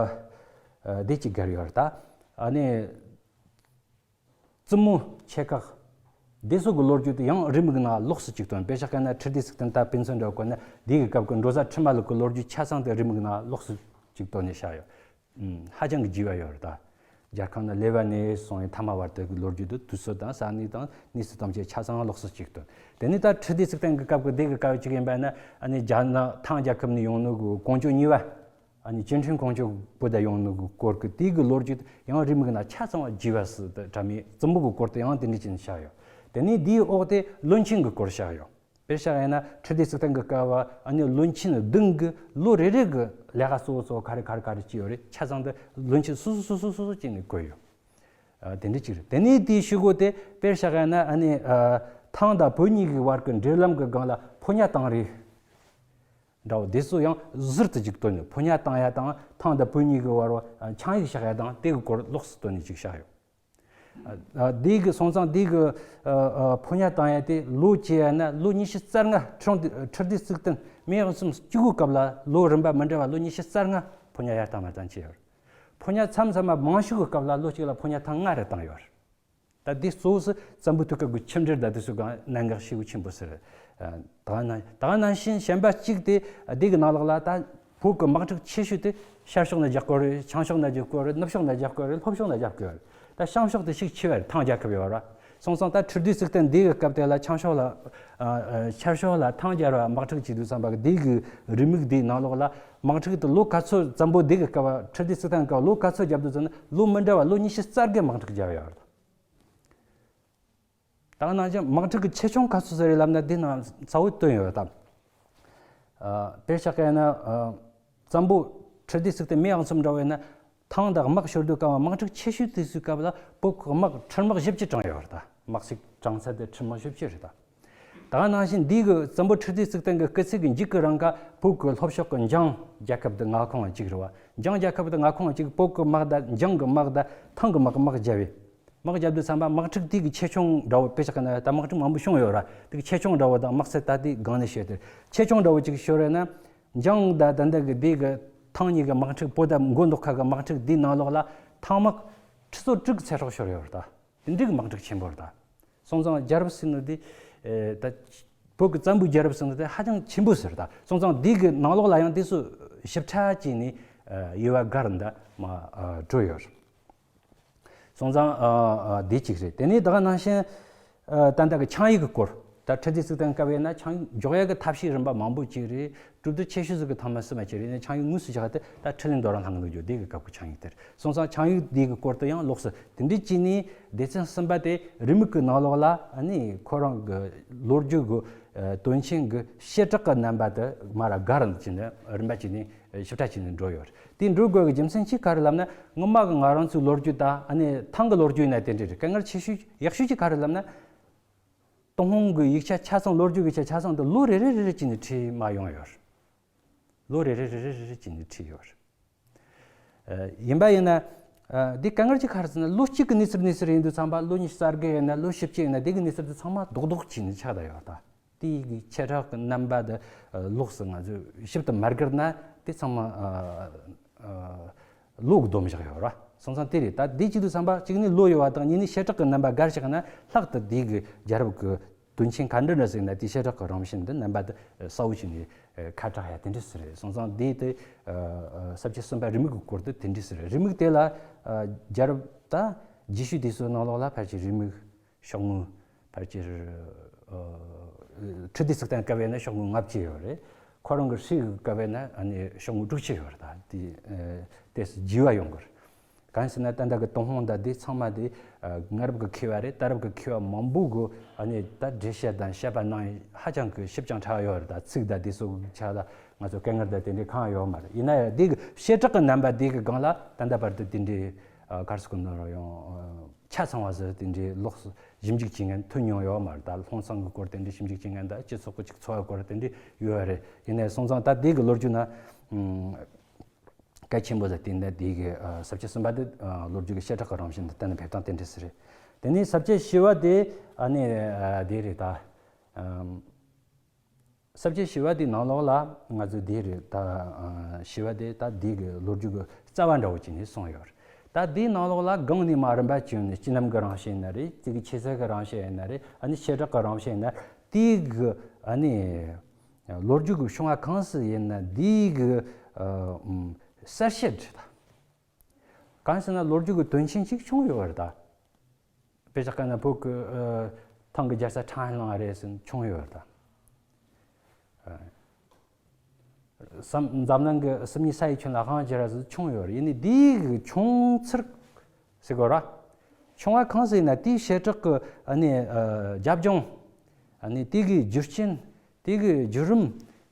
ཨ་འདི་གཅིག་བཀར་ཡོད་རེད་ད། ཨ་ནི་བཙུན་མོ་ཆེ་ཁག་འདི་ཚོ་གི་ལོ་རྒྱུས་དེ་ཡང་རེའུ་མིག་ནང་ལོགས་སུ་ཅིག་བཏོན། དཔེ་བཞག་ག་ན་ཁྲི་ལྡེ་གཙུག་བརྟན་ད་དཔེ་མཚོན་འདྲ་བཀོད་ན་འདི་གི་སྐབས་ཀྱི་འབྲོ་བཟའ་ཁྲི་མ་ལུག་གི་ལོ་རྒྱུས་ཆ་ཚང་དེ་རེའུ་མིག་ནང་ལོགས་སུ་ཅིག་བཏོན་ནས་བཞག་ཡོད། ཧ་ཅང་གི་རྒྱས་པ་ཡོད་རེད་ད། རྒྱལ་ཁམས་ནས་ལེ་བ་ནས་སོང་བའི་ཐ་མ་བར་དུ་གི་ལོ་རྒྱུས་དེ་དུས་ཚོད་དང་ས་གནས་དང་གནས་ཚུལ་ཐམས་ཅད་ཆ་ཚང་ལོགས་སུ་ཅིག་བཏོན། དེ་ནས་ད་ཁྲི་ལྡེ་གཙུག་བརྟན་གྱི་སྐབས་ཀྱི་དེ་གི་སྐབས་ཅིག་ཡིན་པ་ན། ཨ་ནི་རྒྱ་ནག་ཐང་རྒྱལ་ཁབ་ནས་ཡོང་ནོ་གི་ཀོང་ཇོ་གཉིས་པ། ཨ་ནི་ཅིན་ཁྲིན་ཀོང་ཇོ་བུ་དང་ཡོང་ནོ་གི་སྐོར་གྱི་དེ་གི་ལོ་རྒྱུས་ཡང་རེའུ་མིག་ནང་ཆ་ཚང་བ་རྒྱས་པ་སུ་དང་འདྲ་མི་བཙུན་མོ་གི་སྐོར་དུ་ཡང་དེ་འདྲ་ཅིག་བཞག་ཡོད། དེ་ནས་དེའི་འོག་དེ་བློན་ཆེན་གྱི་སྐོར་བཞག་ཡོད། དཔེར་བཞག་ཡིན་ན་ཁྲི་ལྡེ་གཙུག་བརྟན་གྱི་སྐབས་ཨ་ནི་བློན་ཆེན་བདུན་གྱི་ལོ་རེ་རེ་གི་ལས་ཀ་གཙོ་བོ་གཙོ་བོ་ག་རེ་ག་རེ་ག་རེ་བྱས་ཡོད་རེད། ཆ་ཚང་དུ་བློན་ཆེན་སོ་སོ་སོ་སོ་སོ་སོ་བྱས་ནས་བཀོད་ཡོད། ཨ་དེ་འདྲ་ཅིག་རེད། དེ་ནས་དེའི་ཤུལ་གོ་དེ་དཔེར་བཞག་ཡིན་ན་ཨ་ནི་ཨ་ཐང་དང་བོད་གཉིས་ཀྱི་བར་གྱི་འབྲེལ་ལམ་གྱི་སྒང་ལ་ཕོ་ཉ་བཏང་རེས་འདྲ་བོ་དེ་ཚོ་ཡང་ཟུར་དུ་ཅིག་བཏོན་ནས། ཕོ་ཉ་བཏང་ཡ་དང་ཐང་དང་བོད་གཉིས་ཀྱི་བར་བ་ཆིངས་ཡིག་བཞག་ཡ་དང་དེ་གི་སྐོར་ལོགས་སུ་བཏོན་ནས་ཅིག་བཞག་ཡོད། ཨ་ཨ་འདི་གི་སོང་ཙང་འདི་གི་ཨ་ཨ་ཕོ་ཉ་བཏང་ཡ་དེ་ལོ་བྱས་ཡ་ན་ལོ་ཉི་ཤུ་རྩ་ལྔ། ཁྲི་སྲོང་ལྡེ་ཁྲི་ལྡེ་གཙུག་བརྟན་མི་ཡང་གསུམ་སྐྱེ་དགུའི་སྐབས་ལ་ལོ་རིམ་པ་མི་འདྲ་བ་ལོ་ཉི་ཤུ་རྩ་ལྔ་ཕོ་ཉ་ཡར་བཏང་མར་བཏང་བྱས་ཡོད། ཕོ་ཉ་མཚམས་མཚམས་མ་མང་ཤོས་ཀྱི་སྐབས་ལ་ལོ་གཅིག་ལ་ཕོ་ཉ་ཐེངས་ལྔ་རེ་བཏང་ཡོད། ད་འདི་གཙོ་བོ་སུ་བཙན་པོའི་དུས་སྐབས་ཀྱི་ཆིབས་འགྲུལ་དང་དེ་ཚོའི་སྒང་གནད་འགག་ཤུགས་ཆེན་པོ་ཟེར། ཨ་ད་ག་ནང་ད་ག་ནང་བཞིན་གཞན་པ་གཅིག་དེ་འདི་གི་ནང་ལོགས་ལ་ད་བོད་ཀྱི་དམག་འཁྲུག་ཆེ་ཤོས་དེ་ཤར་ཕྱོགས་ནས་རྒྱག་དགོས་རེད། བྱང་ཕྱོགས་ནས་རྒྱག་དགོས་རེད། ནུབ་ཕྱོགས་ནས་རྒྱག་དགོས་རེད། ལྷོ་ཕྱོགས་ནས་རྒྱག་དགོས་རེད། ད་བྱང་ཕྱོགས་དེ་ཤུགས་ཆེ་བ་རེད། ཐང་རྒྱལ་ཁབ་ཡོད་ར། སོང་ཙང་ད་ཁྲི་ལྡེ་གཙུག་བརྟན་འདི་གི་སྐབས་དེ་ལ་ཆང་ཤོག་ལ་ཨ་ཨ་ཆར་ཤོག་ལ་ཐང་རྒྱལ་བ་དམག་འཁྲུག་བྱེད་དུས་ཙམ་པ་གི་འདི་གི་རེའུ་མིག་འདིའི་ནང་ལོགས་ལ་དམག་འཁྲུག་དེ་ལོ་ག་ཚོད་བཙན་པོ་འདི་གི་སྐབས་ཁྲི་ལྡེ་གཙུག་བརྟན་སྐབས་ལོ་ག་ཚོད་བརྒྱབ་འདུག་ཟེར་ན་ལོ་མི་འདྲ་བ་ལོ་ཉི་ཤུ་རྩ་བརྒྱད་དམག་འཁྲུག་བརྒྱབ་ཡོད་རེད། ད་ག་ནང་བཞིན་དམག་འཁྲུག་གི་ཆེ་ཆུང་ག་ཚོད་ཟེར་རེད་ལབ་ན་འདི་ནང་གསལ་བོ་བཏོན་ཡོད་དམ། ཨ་དཔེར་བཞག་གི་ན་ཨ་བཙན་པོ་ཁྲི་ལྡེ་གཙུག་བརྟན་མེས་ཨག་ཚོམ་འདྲ་བས་ན་ཐང་དང་དམག་ཤོར་དུས་སྐབས་དམག་འཁྲུག་ཆེ་ཤོས་དུས་སུའི་སྐབས་ལ་བོད་ཀྱི་དམག་ཁྲི་དམག་བཞི་བཅུ་དྲངས་ཡོད་རེད་ད། དམག་སའི་གྲངས་ཚད་དེ་ཁྲི་དམག་བཞི་བཅུ་རེད་ད། ད་ག་ནང་བཞིན་འདི་གི་བཙན་པོ་ཁྲི་ལྡེ་གཙུག་བརྟན་གྱི་སྐུ་ཚེ་གི་མཇུག་གི་རིང་ག་བོད་ཀྱི་ལྷོ་ཕྱོགས་ཀྱི་འཇང་རྒྱལ་ཁབ་དེ་མངའ་ཁོངས་གཅིག་རེད་བ། འཇང་རྒྱལ་ཁབ་དེ་མངའ་ཁོངས་གཅིག་བོད་ཀྱི་དམག་དང་འཇང་གི་དམག་དང་ཐང་གི་དམག་དམག་བརྒྱབ་པས། དམག་བརྒྱབ་དུས་ཙམ་པ་དམག་འཁྲུག་དེ་གི་ཆེ་ཆུང་འདྲ་བོ་དཔེ་ཆ་གི་ན་ད་དམག་འཁྲུག་མང་པོ་བྱུང་ཡོད་ར། དེ་གི་ཆེ་ཆུང་འདྲ་བོ་དང་དམག་ཚད་ད་དེ་སྒང་ནས་བཤད་དེ། ཆེ་ཆུང་འདྲ་བོ་ཅིག་ཤོར་རེད་ན། འཇང་དང་ད་ལྟ་གི་དེ་གི་ཐང་གཉིས་ཀྱི་དམག་འཁྲུག་བོད་དང་མགོ་འདོགས་ཁ་གི་དམག་འཁྲུག་དེའི་ནང་ལོགས་ལ་ཐང་དམག་ཁྲི་ཚོ་དྲུག་གི་ཚེ་སྲོག་ཤོར་ཡོད་རེད་ད། དེ་འདྲའི་གི་དམག་འཁྲུག་ཆེན་པོ་རེད་ད། སོང་ཙང་རྒྱལ་རབས་ཟེར་ནི་དེ་ད་བོད་ཀྱི་བཙན་པོའི་རྒྱལ་རབས་ཟེར་ནི་དེ་ཧ་ཅང་ཆེན་པོ་ཟེར་ད། སོང་ཙང་དེ་གི་ནང་ལོགས་ལ་ཡང་དེ་ཚོ་ཞིབ་ཕྲ་བྱས་ནས་དབྱེ་བ་བགར་འདི་མ་གྲོལ་ཡོད་རེད། སོང་ཙང་ཨ་ཨ་འདི་གཅིག་རེད། དེ་ནས་ད་ག་ནང་བཞིན་ཨ་ད་ལྟ་གི་ཆིངས་ཡིག་གི་སྐོར། ད་ཁྲི་ལྡེ་གཙུག་བརྟན་སྐབས་ཡིན་ན་ཆིངས་ཡིག་འཇོག་ཡག་གི་ཐབས་ཤེས་རིམ་པ་མང་པོ་གཅིག་རེད། གྲུབ་སྟོན་ཆེ་ཤོས་ཟིག་གི་ཐོག་མ་སུ་མ་གཅིག་རེད། ནས་ཆིངས་ཡིག་དངོས་སུ་བཞག་སྟེ་ད་ཁྲི་ལེན་རྡོ་རིང་ལྷ་ངེ་ལུགས་རྒྱུ་དེ་གི་སྐབས་ཀྱི་ཆིངས་ཡིག་དེ་རེད། སོང་ཙང་ཆིངས་ཡིག་དེ་གི་སྐོར་དུ་ཡང་ལོགས་སུ་དེ་འདྲའི་བྱས་ནས་སྡེ་ཚན་གསུམ་པ་དེ་རེའུ་མིག་གི་ནང་ལོགས་ལ་ཨ་ནི་ཁོ་རང་གི་ལོ་རྒྱུས་གི་ཨ་དོན་ཆེན་གི་བྱེ་བྲག་གི་རྣམ་པ་དེ་མར་བགར་བྱས་ནས་རིམ་པ་བྱས་ནས་ཞིབ་ཕྲ་བྱས་ནས་འགྲོ་ཡོད་རེད། དེ་འགྲོ་དགོས་ཀྱི་རྒྱུ་མཚན་གཅིག་ག་རེ་ལབ་ན། སྔོན་མ་གི་ང་རང་ཚོའི་ལོ་རྒྱུས་དང་ཨ་ནི་ཐང་གི་ལོ་རྒྱུས་ཡིན་ན་དེ་འདྲ་རེད། དཀའ་ངལ་ཆེ་ཤོས་ཡག་ཤོས་ཅིག་ག་རེ་ལབ་ན། ཏུན་ཧོང་གི་ཡིག་ཆ་ཆ་ཚང་། ལོ་རྒྱུས་ཀྱི་ཡིག་ཆ་ཆ་ཚང་དེ་ལོ་རེ་རེ་རེ་རེ་བྱས་ནས་བྲིས་མ་ཡོང་ཡོད་རེད། ལོ་རེ་རེ་རེ་རེ་རེ་རེ་བྱས་ནས་བྲིས་ཡོད་རེད། ཨ་ཡིན་པ་ཡིན་ན། ཨ་འདི་དཀའ་ངལ་གཅིག་ག་རེ་ཟེར་ན། ལོ་གཅིག་གི་གནས་ཚུལ་གནས་ཚུལ་ཡིན་དུས་ཙམ་པ་ལོ་ཉི་ཤུ་རྩ་བརྒྱད་ཡིན་ན་ལོ་བཞི་བཅུ་ཡིན་ན་དེ་གི་གནས་ཚུལ་དེ་ཚང་མ་རྡོག་རྡོག་བྱས་ནས་ཆགས་བསྡད་ཡོད་ད། དེའི་གི་བྱེ་བྲག་གི་རྣམ་པ་དེ་ལོགས་སུ་ང་ཚོས་ཞིབ་ཏུ་མ་བགར་ན་དེ་ཚང་མ་ཨ་ཨ་ལོ་གི་སྡོམ་བཞག་ཡོད་ར། སོང་ཙང་དེ་རེད། ད་དེ་བྱེད་དུས་ཙམ་པ་གཅིག་ནི་ལོ་ཡོད་པ་དང་གཉིས་ནི་བྱེ་བྲག་གི་རྣམ་པ་བགར་བཞག་ན་ལྷག་ཏུ་དེའི་གི་རྒྱལ་རབས་གི་དོན་ཆེན་ག་འདྲ་འདྲ་ཟིག་ན་དེའི་བྱེ་བྲག་གི་རང་བཞིན་དེ་རྣམ་པ་དེ་གསལ་བོ་བྱས་ནས་ཁ་གྲག་ཡ་དེ་འདྲ་ཟིག་རེད། སོང་ཙང་དེ་དེ་ཨ་ཨ་ས་བཅད་གསུམ་པ་རེའུ་མིག་གི་སྐོར་དེ་དེ་འདྲ་ཟིག་རེད། རེའུ་མིག་དེ་ལ་ཨ་རྒྱལ་རབས་ད་རྗེས་ཤུལ་དུས་སུ་ནང་ལོགས་ལ་ཕལ་ཆེར་རེའུ་མིག་ཤོག་ངོས་ཕལ་ཆེར་ཨ་ཁྲི་ལྡེ་གཙུག་བརྟན་སྐབས་ཡིན་ན་ཤོག་ངོས་ལྔ་བཅུ་ཡོད་རེད། ཁོ་རང་གི་སྲས་ཀྱི་སྐབས་ཡིན་ན་ཨ་ནི་ཤོག་ངོས་དྲུག་ཅུ་ཡོད་རེད། ད་དེ་ཨ་དེ་བརྗེ་བ་ཡོང་གི་རེད། གང་ཟེར་ན་ད་ལྟ་གི་ཏུན་ཧོང་དང་དེ་ཚང་མ་དེ་ཨ་སྔ་རབས་ཀྱི་མཁས་པ་རེད། ད་རབས་ཀྱི་མཁས་པ་མང་པོ་གི་ཨ་ནི་ད་འགྲེལ་བཤད་དང་བཤད་པ་གནང་ཡ་ཧ་ཅང་གི་ཞིབ་ཅིང་ཕྲ་བ་ཡོད་རེད། ད་ཚིག་དང་དེ་ཚོ་ཆ་ལ་ང་ཚོ་དཀའ་ངལ་དང་དེ་འདྲའི་གང་ཡང་ཡོད་མ་རེད། ཡིན་ན་ཡང་དེ་གི་བྱེ་བྲག་གི་རྣམ་པ་དེ་གི་སྒང་ལ་ད་ལྟ་བར་དུ་དེ་འདྲའི་ཨ་ག་རེ་ཟེར་དགོས་ནོ་ར་ཡང་ཨ་ཆ་ཚང་བ་ཟེར། དེ་འདྲའི་ལོགས་སུ་ཞིབ་འཇུག་བྱེད་མཁན་ཐོན་མྱོང་ཡོད་མ་རེད། ད་ལྷུང་བཟང་གི་སྐོར་དེ་འདྲའི་ཞིབ་འཇུག་བྱེད་མཁན་དང་སྤྱི་ཚོགས་ཀྱི་ཅིག་འཚོ་བའི་སྐོར་དེ་འདྲའི་ཡོད་རེད། ཡིན་ནའི་སོང་ཙང་ད་དེ་གི་ལོ་རྒྱུས་ན་ཨ་གལ་ཆེན་པོ་ཟེར་དེ་འདྲ་དེ་གི་ཨ་ས་བཅད་གསུམ་པ་དེ་ཨ་ལོ་རྒྱུས་ཀྱི་བྱེ་བྲག་གི་རང་བཞིན་དེ་གཏན་ནས་ཕེབས་སྟངས་དེ་འདྲ་ཟིག་རེད། དེ་ནས་ས་བཅད་བཞི་བ་དེ་ཨ་ནི་ཨ་དེ་རེད་ད། ཨམ། ས་བཅད་བཞི་བ་དེའི་ནང་ལོགས་ལ་ང་ཚོས་དེ་རེད་ད། ཨ་བཞི་བ་དེ་ད་དེ་གི་ལོ་རྒྱུས་ཀྱི་རྩ་བ་འདྲ་བོ་བྱས་ནས་གསུངས་ཡོད་རེད། ད་དེའི་ནང་ལོགས་ལ་སྒང་ནས་མར་རིམ་པ་བྱས་ནས་སྤྱི་རྣམ་གྱི་རང་བཞིན་ཡིན་ན་རེད། དེ་གི་ཆོས་ཚུལ་གྱི་རང་བཞིན་ཡིན་ན་རེད། ཨ་ནི་བྱེ་བྲག་གི་རང་བཞིན་ཡིན་ན་དེ་གི་ཨ་ནི་ལོ་རྒྱུས་ཀྱི་བྱུང་བ་གང་ཞིག་ཡིན་ན་དེ་གི་ཨ་ཨམ་གསལ་བཤད་རེད་ད། གང་ཟེར་ན་ལོ་རྒྱུས་ཀྱི་དོན་ཆེན་ཅིག་བྱུང་ཡོད་རེད་ད། དཔེ་ཆ་བཀལ་ན་བོད་ཀྱི་ཨ་ཐང་གི་རྒྱལ་ས་ཁྲང་ཨན་ལུང་རེད་ཟེར་བྱུང་ཡོད་རེད་ད། ཨ་སམ་འཛམ་གླིང་གི་སུམ་གཉིས་ས་ཡི་ཁྱོན་ལ་དབང་བསྒྱུར་ར་ཟེར་བྱུང་ཡོད་རེད། ཡིན་ནའི་དེའི་གི་བྱུང་ཚུལ་ཟེར་དགོས་ར། བྱུང་བ་གང་ཟེར་ན་དེའི་བྱེ་བྲག་གི་ཨ་ནི་ཨ་རྒྱབ་ལྗོངས། ཨ་ནི་དེ་གི་རྒྱུ་རྐྱེན། དེ་གི་བརྒྱུད་རིམ།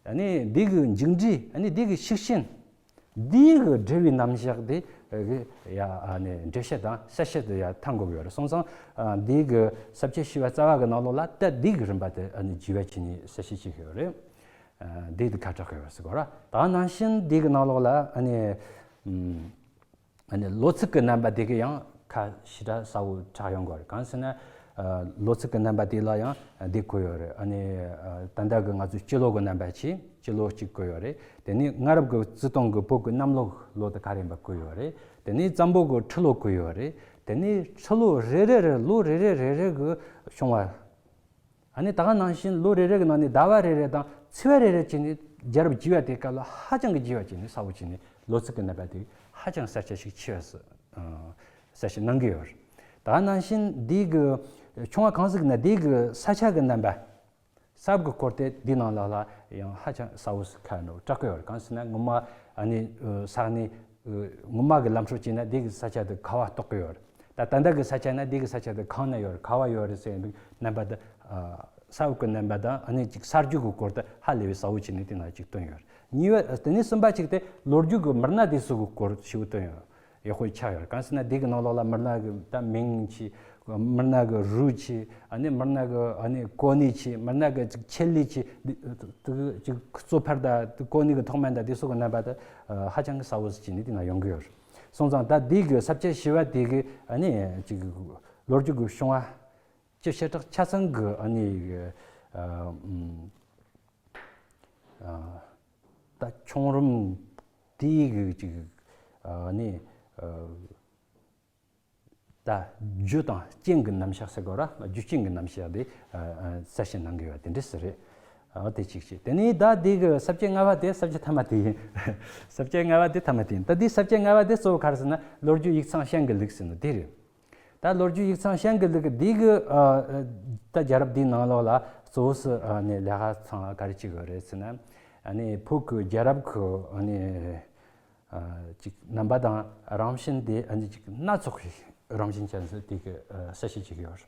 ཨ་ནི་དེ་གི་མཇུག་འབྲས། ཨ་ནི་དེ་གི་ཤུགས་རྐྱེན། དེ་གི་འབྲེལ་བའི་རྣམ་གཞག་དེ་ཡ་ཨ་ནི་འགྲེལ་བཤད་དང་གསལ་བཤད་དུ་ཡ་ཐང་དགོས་ཡོད་རེད། སོང་ཙང་ཨ་དེ་གི་ས་བཅད་བཞི་བ་རྩ་བ་གི་ནང་ལོགས་ལ་ད་དེ་གི་རིམ་པ་དེ་ཨ་ནི་བརྗེ་བ་བྱས་ནས་གསལ་བཤད་བྱེད་ཀྱི་ཡོད་རེད། ཨ་དེ་དེ་ཁ་གྲག་གི་ཡོད་ཟེར་གོ་ར། ད་ནང་བཞིན་དེ་གི་ནང་ལོགས་ལ་ཨ་ནི་ཨམ། ཨ་ནི་ལོ་ཚིགས་ཀྱི་རྣམ་པ་དེ་གི་ཡང་ཁ་ཞེ་དྲག་གསལ་བོ་ཆགས་ཡོང་གི་རེད། གང་ཟེར་ན་ཨ་ལོ་ཚིགས་ཀྱི་རྣམ་པ་དེ་ལ་ཡང་འདི་བཀོད་ཡོད་རེད། ཨ་ནི་ཨ་ད་ལྟ་གི་ང་ཚོའི་སྤྱི་ལོ་གི་རྣམ་པ་བྱས་སྤྱི་ལོ་གཅིག་བཀོད་ཡོད་རེད། དེ་ནས་སྔ་རབས་ཀྱི་བརྩི་སྟོང་གི་བོད་ཀྱི་གནམ་ལོ་ལོ་དེ་ག་རེ་ཡིན་པ་བཀོད་ཡོད་རེད། དེ་ནས་བཙན་པོ་གི་ཁྲི་ལོ་བཀོད་ཡོད་རེད། དེ་ནས་ཁྲི་ལོ་རེ་རེ་རེ་ལོ་རེ་རེ་རེ་རེ་གི་བྱུང་བ། ཨ་ནི་ད་ག་ནང་བཞིན་ལོ་རེ་རེ་གི་ནང་ནས་ཟླ་བ་རེ་རེ་དང་ཚེས་པ་རེ་རེ་བྱས་ནས་རྒྱལ་རབས་བརྗེ་བ་དེ་སྐབས་ལ་ཧ་ཅང་གི་བརྗེ་བ་བྱས་ནས་གསལ་བོ་བྱས་ནས་ལོ་ཚིགས་ཀྱི་རྣམ་པ་དེ་ཧ་ཅང་གསལ་ཆ་ཞིག་ཆེ་བ་ཟེར་གསལ་བཤད་གནང་གི་ཡོད་རེད། ད་ག་ནང་བཞིན་འདི་གི་ ཆུང་བ་གང་ཟིག་ན་དེ་གི་ས་ཆ་གི་རྣམ་པ། ས་བབ་ཀྱི་སྐོར་དེ་འདི་ནང་ལོགས་ལ་ཡང་ཧ་ཅང་གསལ་བོ་ཞིག་ཁ་འགྲོ་སྐྲག་གི་ཡོད་རེད། གང་ཟེར་ན་ངོ་མ་ཨ་ནི་ས་གནས་ངོ་མ་གི་ལམ་སྲོལ་བྱས་ན་འདི་གི་ས་ཆ་དེ་ག་བ་གཏོགས་ཀྱི་ཡོད་རེད། ད་ད་ལྟ་གི་ས་ཆ་ན་འདི་གི་ས་ཆ་དེ་གང་ན་ཡོད་རེད། ག་བ་ཡོད་རེད་ཟེར་ཡིན་རྣམ་པ་དེ་ས་བབ་ཀྱི་རྣམ་པ་དང་ཨ་ནི་ཅིག་ས་རྒྱུ་གི་སྐོར་དེ་ཧ་ལས་པའི་གསལ་བོ་བྱས་ནས་དེ་ན་ཅིག་བཏོན་ཡོད་རེད། གཉིས་པ་དེ་ནས་གསུམ་པ་ཅིག་དེ་ལོ་རྒྱུས་ཀྱི་མི་སྣ་དེ་ཚོ་གི་སྐོར་ཞིག་བཏོན་ཡོད་རེད། ཡག་པོ་ཆགས་ཡོད། གང་ཟེར་ན་འདི་གི་ནང་ལོགས་ལ་མི་སྣ་གི་ད་མིང་ཆེ། མི་སྣ་གི་རུས་ཆེ། ཨ་ནི་མི་སྣ་གི་ཨ་ནི་གོ་གནས་ཆེ། མི་སྣ་གི་ཅིག་ཆེད་ལས་ཆེ། འདི་ཅིག་གཙོ་ཕལ་ད་གོ་གནས་གི་མཐོ་དམན་ད་འདི་སོགས་གི་རྣམ་པ་ད་ཧ་ཅང་གི་གསལ་བོ་ཞིག་བྱས་ནས་དེ་ན་ཡོང་གི་ཡོད། སོང་ཙང་ད་འདི་གི་ས་བཅད་བྱས་པ་དེ་གི་ཨ་ནི་ཅིག་ལོ་རྒྱུས་གི་བྱུང་བ་ཅི་བྱེ་བྲག་ཆ་ཚང་གི་ཨ་ནི་ད་ཆུང་རིམ་དེའི་གི་ཅིག་ཨ་ནི་ད་རྒྱུ་དང་རྐྱེན་གྱི་རྣམ་གཞག་ཟེར་དགོས་ར། རྒྱུ་རྐྱེན་གྱི་རྣམ་གཞག་དེ་གསལ་བཤད་གནང་གི་ཡོད་དེ་འདྲ་ཟེར་རེད། འོ་དེ་གཅིག་བྱས། དེ་ནས་ད་དེ་གི་ས་བཅད་ལྔ་པ་དེ་ས་བཅད་ཐ་མ་དེ་ཡིན། ས་བཅད་ལྔ་པ་དེ་ཐ་མ་དེ་ཡིན། ད་དེ་ས་བཅད་ལྔ་པ་དེ་གཙོ་བོ་ག་རེ་ཟེར་ན་ལོ་རྒྱུས་ཡིག་ཚང་གཞན་གྱི་ལུགས་ཟེར་ནི་དེ་རེད། ད་ལོ་རྒྱུས་ཡིག་ཚང་གཞན་གྱི་ལུགས་འདི་གི་ད་རྒྱལ་རབས་འདིའི་ནང་ལོགས་ལ་གཙོ་བོ་སུ་ནས་ལས་ཀ་ཚང་ལ་ག་རེ་བྱེད་དགོས་རེད་ཟེར་ན། ཨ་ནི་བོད་ཀྱི་རྒྱལ་རབས་ཀྱི་ཨ་ནི་ཅིག་རྣམ་པ་དང་རང་བཞིན་དེ་ཨ་ནི་ཅིག་སྣ་ཚོགས་ཤིག་རང་བཞིན་ཅན་ཟེར་དེ་གི་གསལ་བཤད་བྱེད་ཀྱི་ཡོད་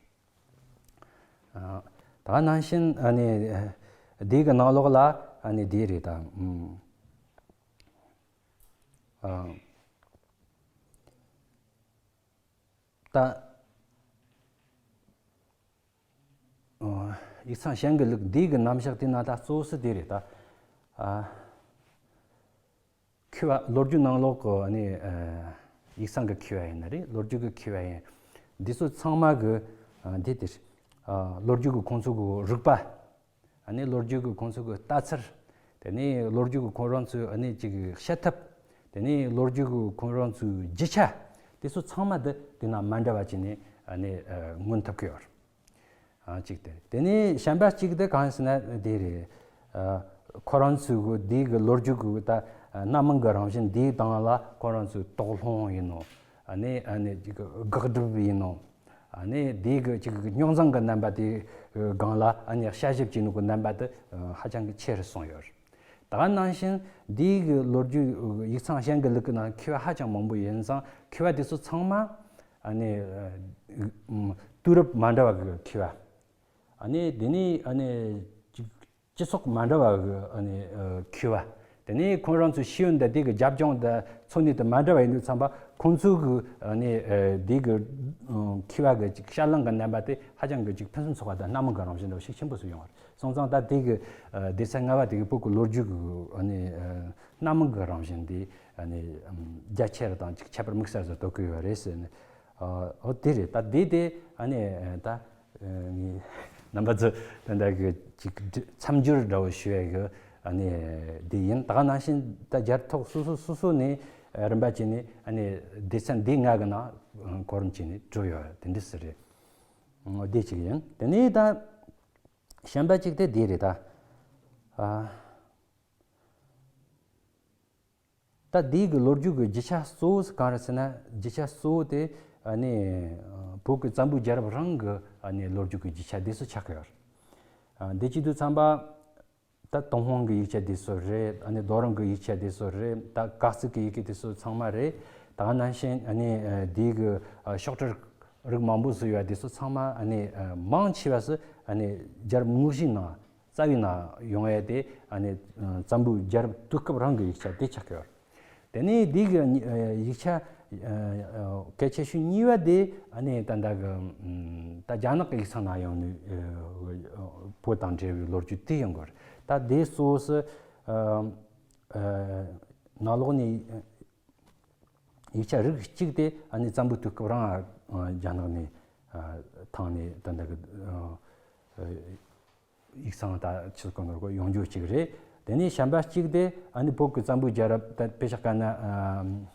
རེད། ད་ནང་བཞིན་ཨ་ནི་འདི་གི་ནང་ལོགས་ལ་ཨ་ནི་འདི་རེད་ད། ད། ཡིག་ཚང་གཞན་གྱི་ལུགས་འདི་གི་རྣམ་གཞག་དེ་ན་ད་གཙོ་བོ་སུ་དེ་རེད་ད། མཁས་པ་ལོ་རྒྱུས་ནང་ལོགས་ཀྱི་ནི་ཡིག་ཚང་གི་མཁས་པ་ཡིན་ན་རེད། ལོ་རྒྱུས་ཀྱི་མཁས་པ་ཡིན། འདི་ཚོ་ཚང་མ་གི་འདི་དེ་ལོ་རྒྱུས་ཀྱི་ཁོང་ཚོ་གི་རིག་པ། ཨ་ནི་ལོ་རྒྱུས་ཀྱི་ཁོང་ཚོ་གི་ལྟ་ཚུལ། དེ་ནས་ལོ་རྒྱུས་ཀྱི་ཁོང་རང་ཚོའི་ཨ་ནི་ཅིག་བཤད་ཐབས། དེ་ནས་ལོ་རྒྱུས་ཀྱི་ཁོང་རང་ཚོའི་རྒྱུ་ཆ། དེ་ཚོ་ཚང་མ་འདི་དེ་ན་མ་འདྲ་བ་བྱས་ནས་ཨ་ནི་མངོན་ཐུབ་ཀྱི་ཡོད། ཨ་གཅིག་དེ་རེད། དེ་ནས་གཞན་པ་གཅིག་དེ་གང་ཡིན་ཟེར་ན་དེ་རེད། ཁོ་རང་ཚོའི་གི་དེའི་གི་ལོ་རྒྱུས་ཀྱི་ད་སྣ་མིན་གྱི་རང་བཞིན་དེའི་སྟེང་ལ་ཁོ་རང་ཚོའི་དོགས་སློང་ཡིན་ནོ། ཨ་ནི་ཨ་ནི་ཅིག་དགག་སྒྲུབ་ཡིན་ནོ། ཨ་ནི་དེའི་གི་ཅིག་རྙོག་འཛིང་གི་རྣམ་པ་དེའི་སྒང་ལ་ཨ་ནི་དཔྱད་ཞིབ་བྱེད་ནུས་ཀྱི་རྣམ་པ་དེ་ཧ་ཅང་གི་ཆེ་རུ་སོང་ཡོད། ད་ག་ནང་བཞིན་དེའི་གི་ལོ་རྒྱུས་ཡིག་ཚང་གཞན་གྱི་ལུགས་ཀྱི་ནང་མཁས་པ་ཧ་ཅང་མང་པོ་ཡིན་ཙང་མཁས་པ་དེ་ཚོ་ཚང་མ་ཨ་ནི་དུས་རབས་མ་འདྲ་བ་གི་མཁས་པ། ཨ་ནི་དེ་ནས་ཨ་ནི་ཅིག་སྤྱི་ཚོགས་མ་འདྲ་བ་གི་ཨ་ནི་མཁས་པ། དེ་ནས་ཁོང་རང་ཚོའི་ཤེས་ཡོན་དང་དེ་གི་རྒྱབ་ལྗོངས་དང་འཚོ་གནས་དང་མ་འདྲ་བ་ཡིན་དུས་ཙམ་པ་ཁོང་ཚོའི་གི་ཨ་ནི་དེ་གི་མཁས་པ་གི་ཅིག་དཔྱད་གླེང་གི་རྣམ་པ་དེ་ཧ་ཅང་གི་ཅིག་ཕུན་སུམ་ཚོགས་པ་དང་སྣ་མིན་གི་རང་བཞིན་འདྲ་བོ་ཤུགས་ཆེན་པོ་ཞིག་ཡོང་བ་རེད། སོང་ཙང་ད་དེ་གི་སྡེ་ཚན་ལྔ་པ་དེ་གི་བོད་ཀྱི་ལོ་རྒྱུས་ཀྱི་ཨ་ནི་སྣ་མིན་གི་རང་བཞིན་དེ་ཨ་ནི་རྒྱ་ཆེ་རུ་དང་ཅིག་ཁྱད་པར་དམིགས་བསལ་ཞིག་གཏོད་ཀྱི་ཡོད་རེད་ཟེར་ནས། ཨོ་དེ་རེད། ད་དེ་དེ་ཨ་ནི་ད་ངས་རྣམ་པ་ཚོ་ད་ལྟ་གི་ཅིག་མཚམས་སྦྱོར་འདྲ་བོ་ཞུ་ཡ་གི་ཨ་ནི་དེ་ཡིན། ད་ག་ནང་བཞིན་ད་རྒྱལ་ཐོག་སོ་སོ་སོ་སོ་ནས་རིམ་པ་བྱས་ནས་ཨ་ནི་སྡེ་ཚན་འདི་ལྔ་གི་ནང་གོ་རིམ་བྱས་ནས་བསྒྲུབས་ཡོད་དེ་འདྲ་ཟེར་རེད། འོ་དེ་གཅིག་ཡིན། དེ་ནས་ད་གཞན་པ་གཅིག་དེ་དེ་རེད་ད། ཨ། ད་འདི་གི་ལོ་རྒྱུས་ཀྱི་རྒྱུ་ཆ་གཙོ་བོ་གང་རེད་ཟེར་ན་རྒྱུ་ཆ་གཙོ་བོ་དེ་ཨ་ནི་བོད་ཀྱི་བཙན་པོའི་རྒྱལ་རབས་རང་གི་ཨ་ནི་ལོ་རྒྱུས་ཀྱི་རྒྱུ་ཆ་དེ་ཚོ་ཆགས་ཀྱི་ཡོད་རེད། འདི་བྱེད་དུས་ཙམ་པ་ད་ཏུན་ཧོང་གི་ཡིག་ཆ་དེ་ཚོ་རེད། ཨ་ནི་རྡོ་རིང་གི་ཡིག་ཆ་དེ་ཚོ་རེད། ད་ག་ཙིག་གི་ཡི་གེ་དེ་ཚོ་ཚང་མ་རེད། ད་ག་ནང་བཞིན་ཨ་ནི་འདི་གི་ཤོག་དྲིལ་རིགས་མང་པོ་བཟོས་ཡོད་དེ་ཚོ་ཚང་མ་ཨ་ནི་མང་ཆེ་བ་སུ་ཨ་ནི་རྒྱལ་རབས་དངོས་གཞིའི་ནང་རྩ་བའི་ནང་ཡོང་ཡས་དེ་ཨ་ནི་བཙན་པོའི་རྒྱལ་རབས་དུས་སྐབས་རང་གི་ཡིག་ཆ་དེ་ཆགས་ཀྱི་ཡོད། དེ་ནས་འདི་གི་ཡིག་ཆ་གལ་ཆེ་ཤོས་གཉིས་པ་དེ་ཨ་ནི་ད་ལྟ་གི་ད་རྒྱ་ནག་གི་ཡིག་ཚང་ནང་ཡོང་ནས་བོད་དང་འབྲེལ་བའི་ལོ་རྒྱུས་དེ་ཡོང་གི་རེད། ད་དེ་གཙོ་བོ་སུ་ནང་ལོགས་ནས་ཡིག་ཆ་རིགས་གཅིག་དེ་ཨ་ནི་བཙན་པོའི་དུས་སྐབས་རང་རྒྱ་ནག་ནས་ཐང་ནས་ད་ལྟ་གི་ཡིག་ཚང་ད་ཆི་གོ་ནོར་གོ་ཡོང་རྒྱུ་གཅིག་རེད། དེ་ནས་གཞན་པ་གཅིག་དེ་ཨ་ནི་བོད་ཀྱི་བཙན་པོའི་རྒྱལ་རབས་ད་དཔེ་བཞག་ག་ན་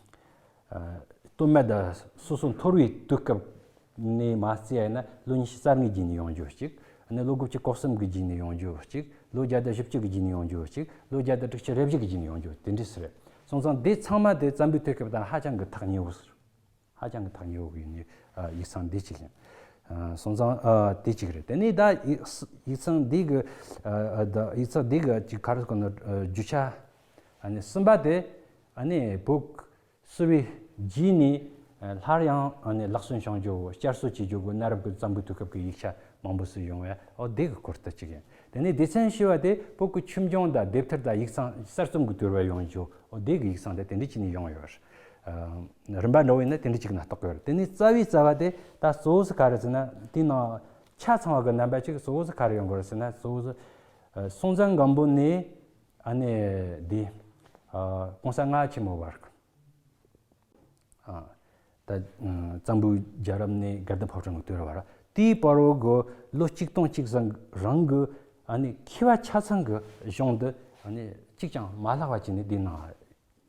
སྟོད་སྨད་ད་སོ་སོ་འཐོར་བའི་དུས་སྐབས་ནས་མ་བརྩིས་ཡ་ཡིན་ན་ལོ་ཉི་ཤུ་རྩ་ལྔའི་རྗེས་ནས་ཡོང་རྒྱུ་གཅིག་ཨ་ནི་ལོ་དགུ་བཅུ་གོ་གསུམ་གྱི་རྗེས་ནས་ཡོང་རྒྱུ་གཅིག་ལོ་བརྒྱ་དང་བཞི་བཅུ་གི་རྗེས་ནས་ཡོང་རྒྱུ་གཅིག་ལོ་བརྒྱ་དང་དྲུག་ཅུ་རེ་བཞི་གི་རྗེས་ནས་ཡོང་རྒྱུ་དེ་འདྲ་ཟེར་རེད། སོང་ཙང་དེ་ཚང་མ་དེ་བཙན་པོའི་དུས་སྐབས་དང་ཧ་ཅང་གི་ཐག་ཉེ་བོ་ཟེར། ཧ་ཅང་གི་ཐག་ཉེ་བོ་གི་ཡིན་ནི་ཡིག་ཚང་འདི་གཅིག་ཡིན། ཨ། སོང་ཙང་ཨ་དེ་གཅིག་རེད། དེ་ནས་ད་ཡིག་ཡིག་ཚང་འདི་གི་ཨ་ཨ་ད་ཡིག་ཚང་འདི་གི་ཅིག་ག་རེ་ཟེར་དགོས་ན། ཨ་རྒྱུ་ཆ་ཨ་ནི་གསུམ་པ་དེ་ཨ་ནི་བོད་བསུ་བའི་རྗེས་ནས་ཨ་སླར་ཡང་ཨ་ནི་ལག་སོན་བྱུང་རྒྱུ། བསྐྱར་གསོ་བྱེད་རྒྱུ་གི་གནའ་རབས་ཀྱི་རྩ་འབོད་དུས་སྐབས་ཀྱི་ཡིག་ཆ་མང་པོ་ཞིག་ཡོང་བས། ཨོ་དེ་གི་སྐོར་དུ་གཅིག་ཡིན། དེ་ནས་སྡེ་ཚན་བཞི་པ་དེ་བོད་ཀྱི་ཆོས་འབྱུང་དང་དེབ་ཐེར་དང་ཡིག་ཚང་གསར་རྩོམ་གྱི་དུས་བབ་ཡོང་རྒྱུ། ཨོ་དེ་གི་ཡིག་ཚང་དེ་དེ་འདྲ་བྱས་ནས་ཡོང་ཡོད། ཨ་རིམ་པ་འདྲ་བོ་ཡིན་ན་དེ་འདྲ་གཅིག་ན་གཏོགས་ཀྱི་ཡོད་རེད། དེ་ནས་རྩ་བའི་རྩ་བ་དེ་ད་གཙོ་བོ་ཟིག་ག་རེ་ཟེར་ན། དེའི་ནང་ཆ་ཚང་བ་གི་རྣམ་པ་གཅིག་གཙོ་བོ་ཟིག་ག་རེ་ཡོང་གི་རེད་ཟེར་ན། གཙོ་བོ་ཟིག་ཨ་སྲོང་བཙན་སྒམ་པོ་ནས་ཨ་ནི་འདི་ཨ་གོང་ས་ལྔ་པ་ཆེན་མོ་བར་གི་ཨ་ད་ཨ་གཙང་པོའི་རྒྱལ་རབས་ནས་དགའ་ལྡན་ཕོ་བྲང་གི་དུས་རབས་བར། དེའི་བར་བོ་གི་ལོ་གཅིག་སྟོང་གཅིག་བཟང་རང་གི་ཨ་ནི་མཁས་པ་ཆ་ཚང་གི་གཞུང་དུ་ཨ་ནི་གཅིག་ཀྱང་མ་ལྷག་པ་བྱས་ནས་འདི་ནང་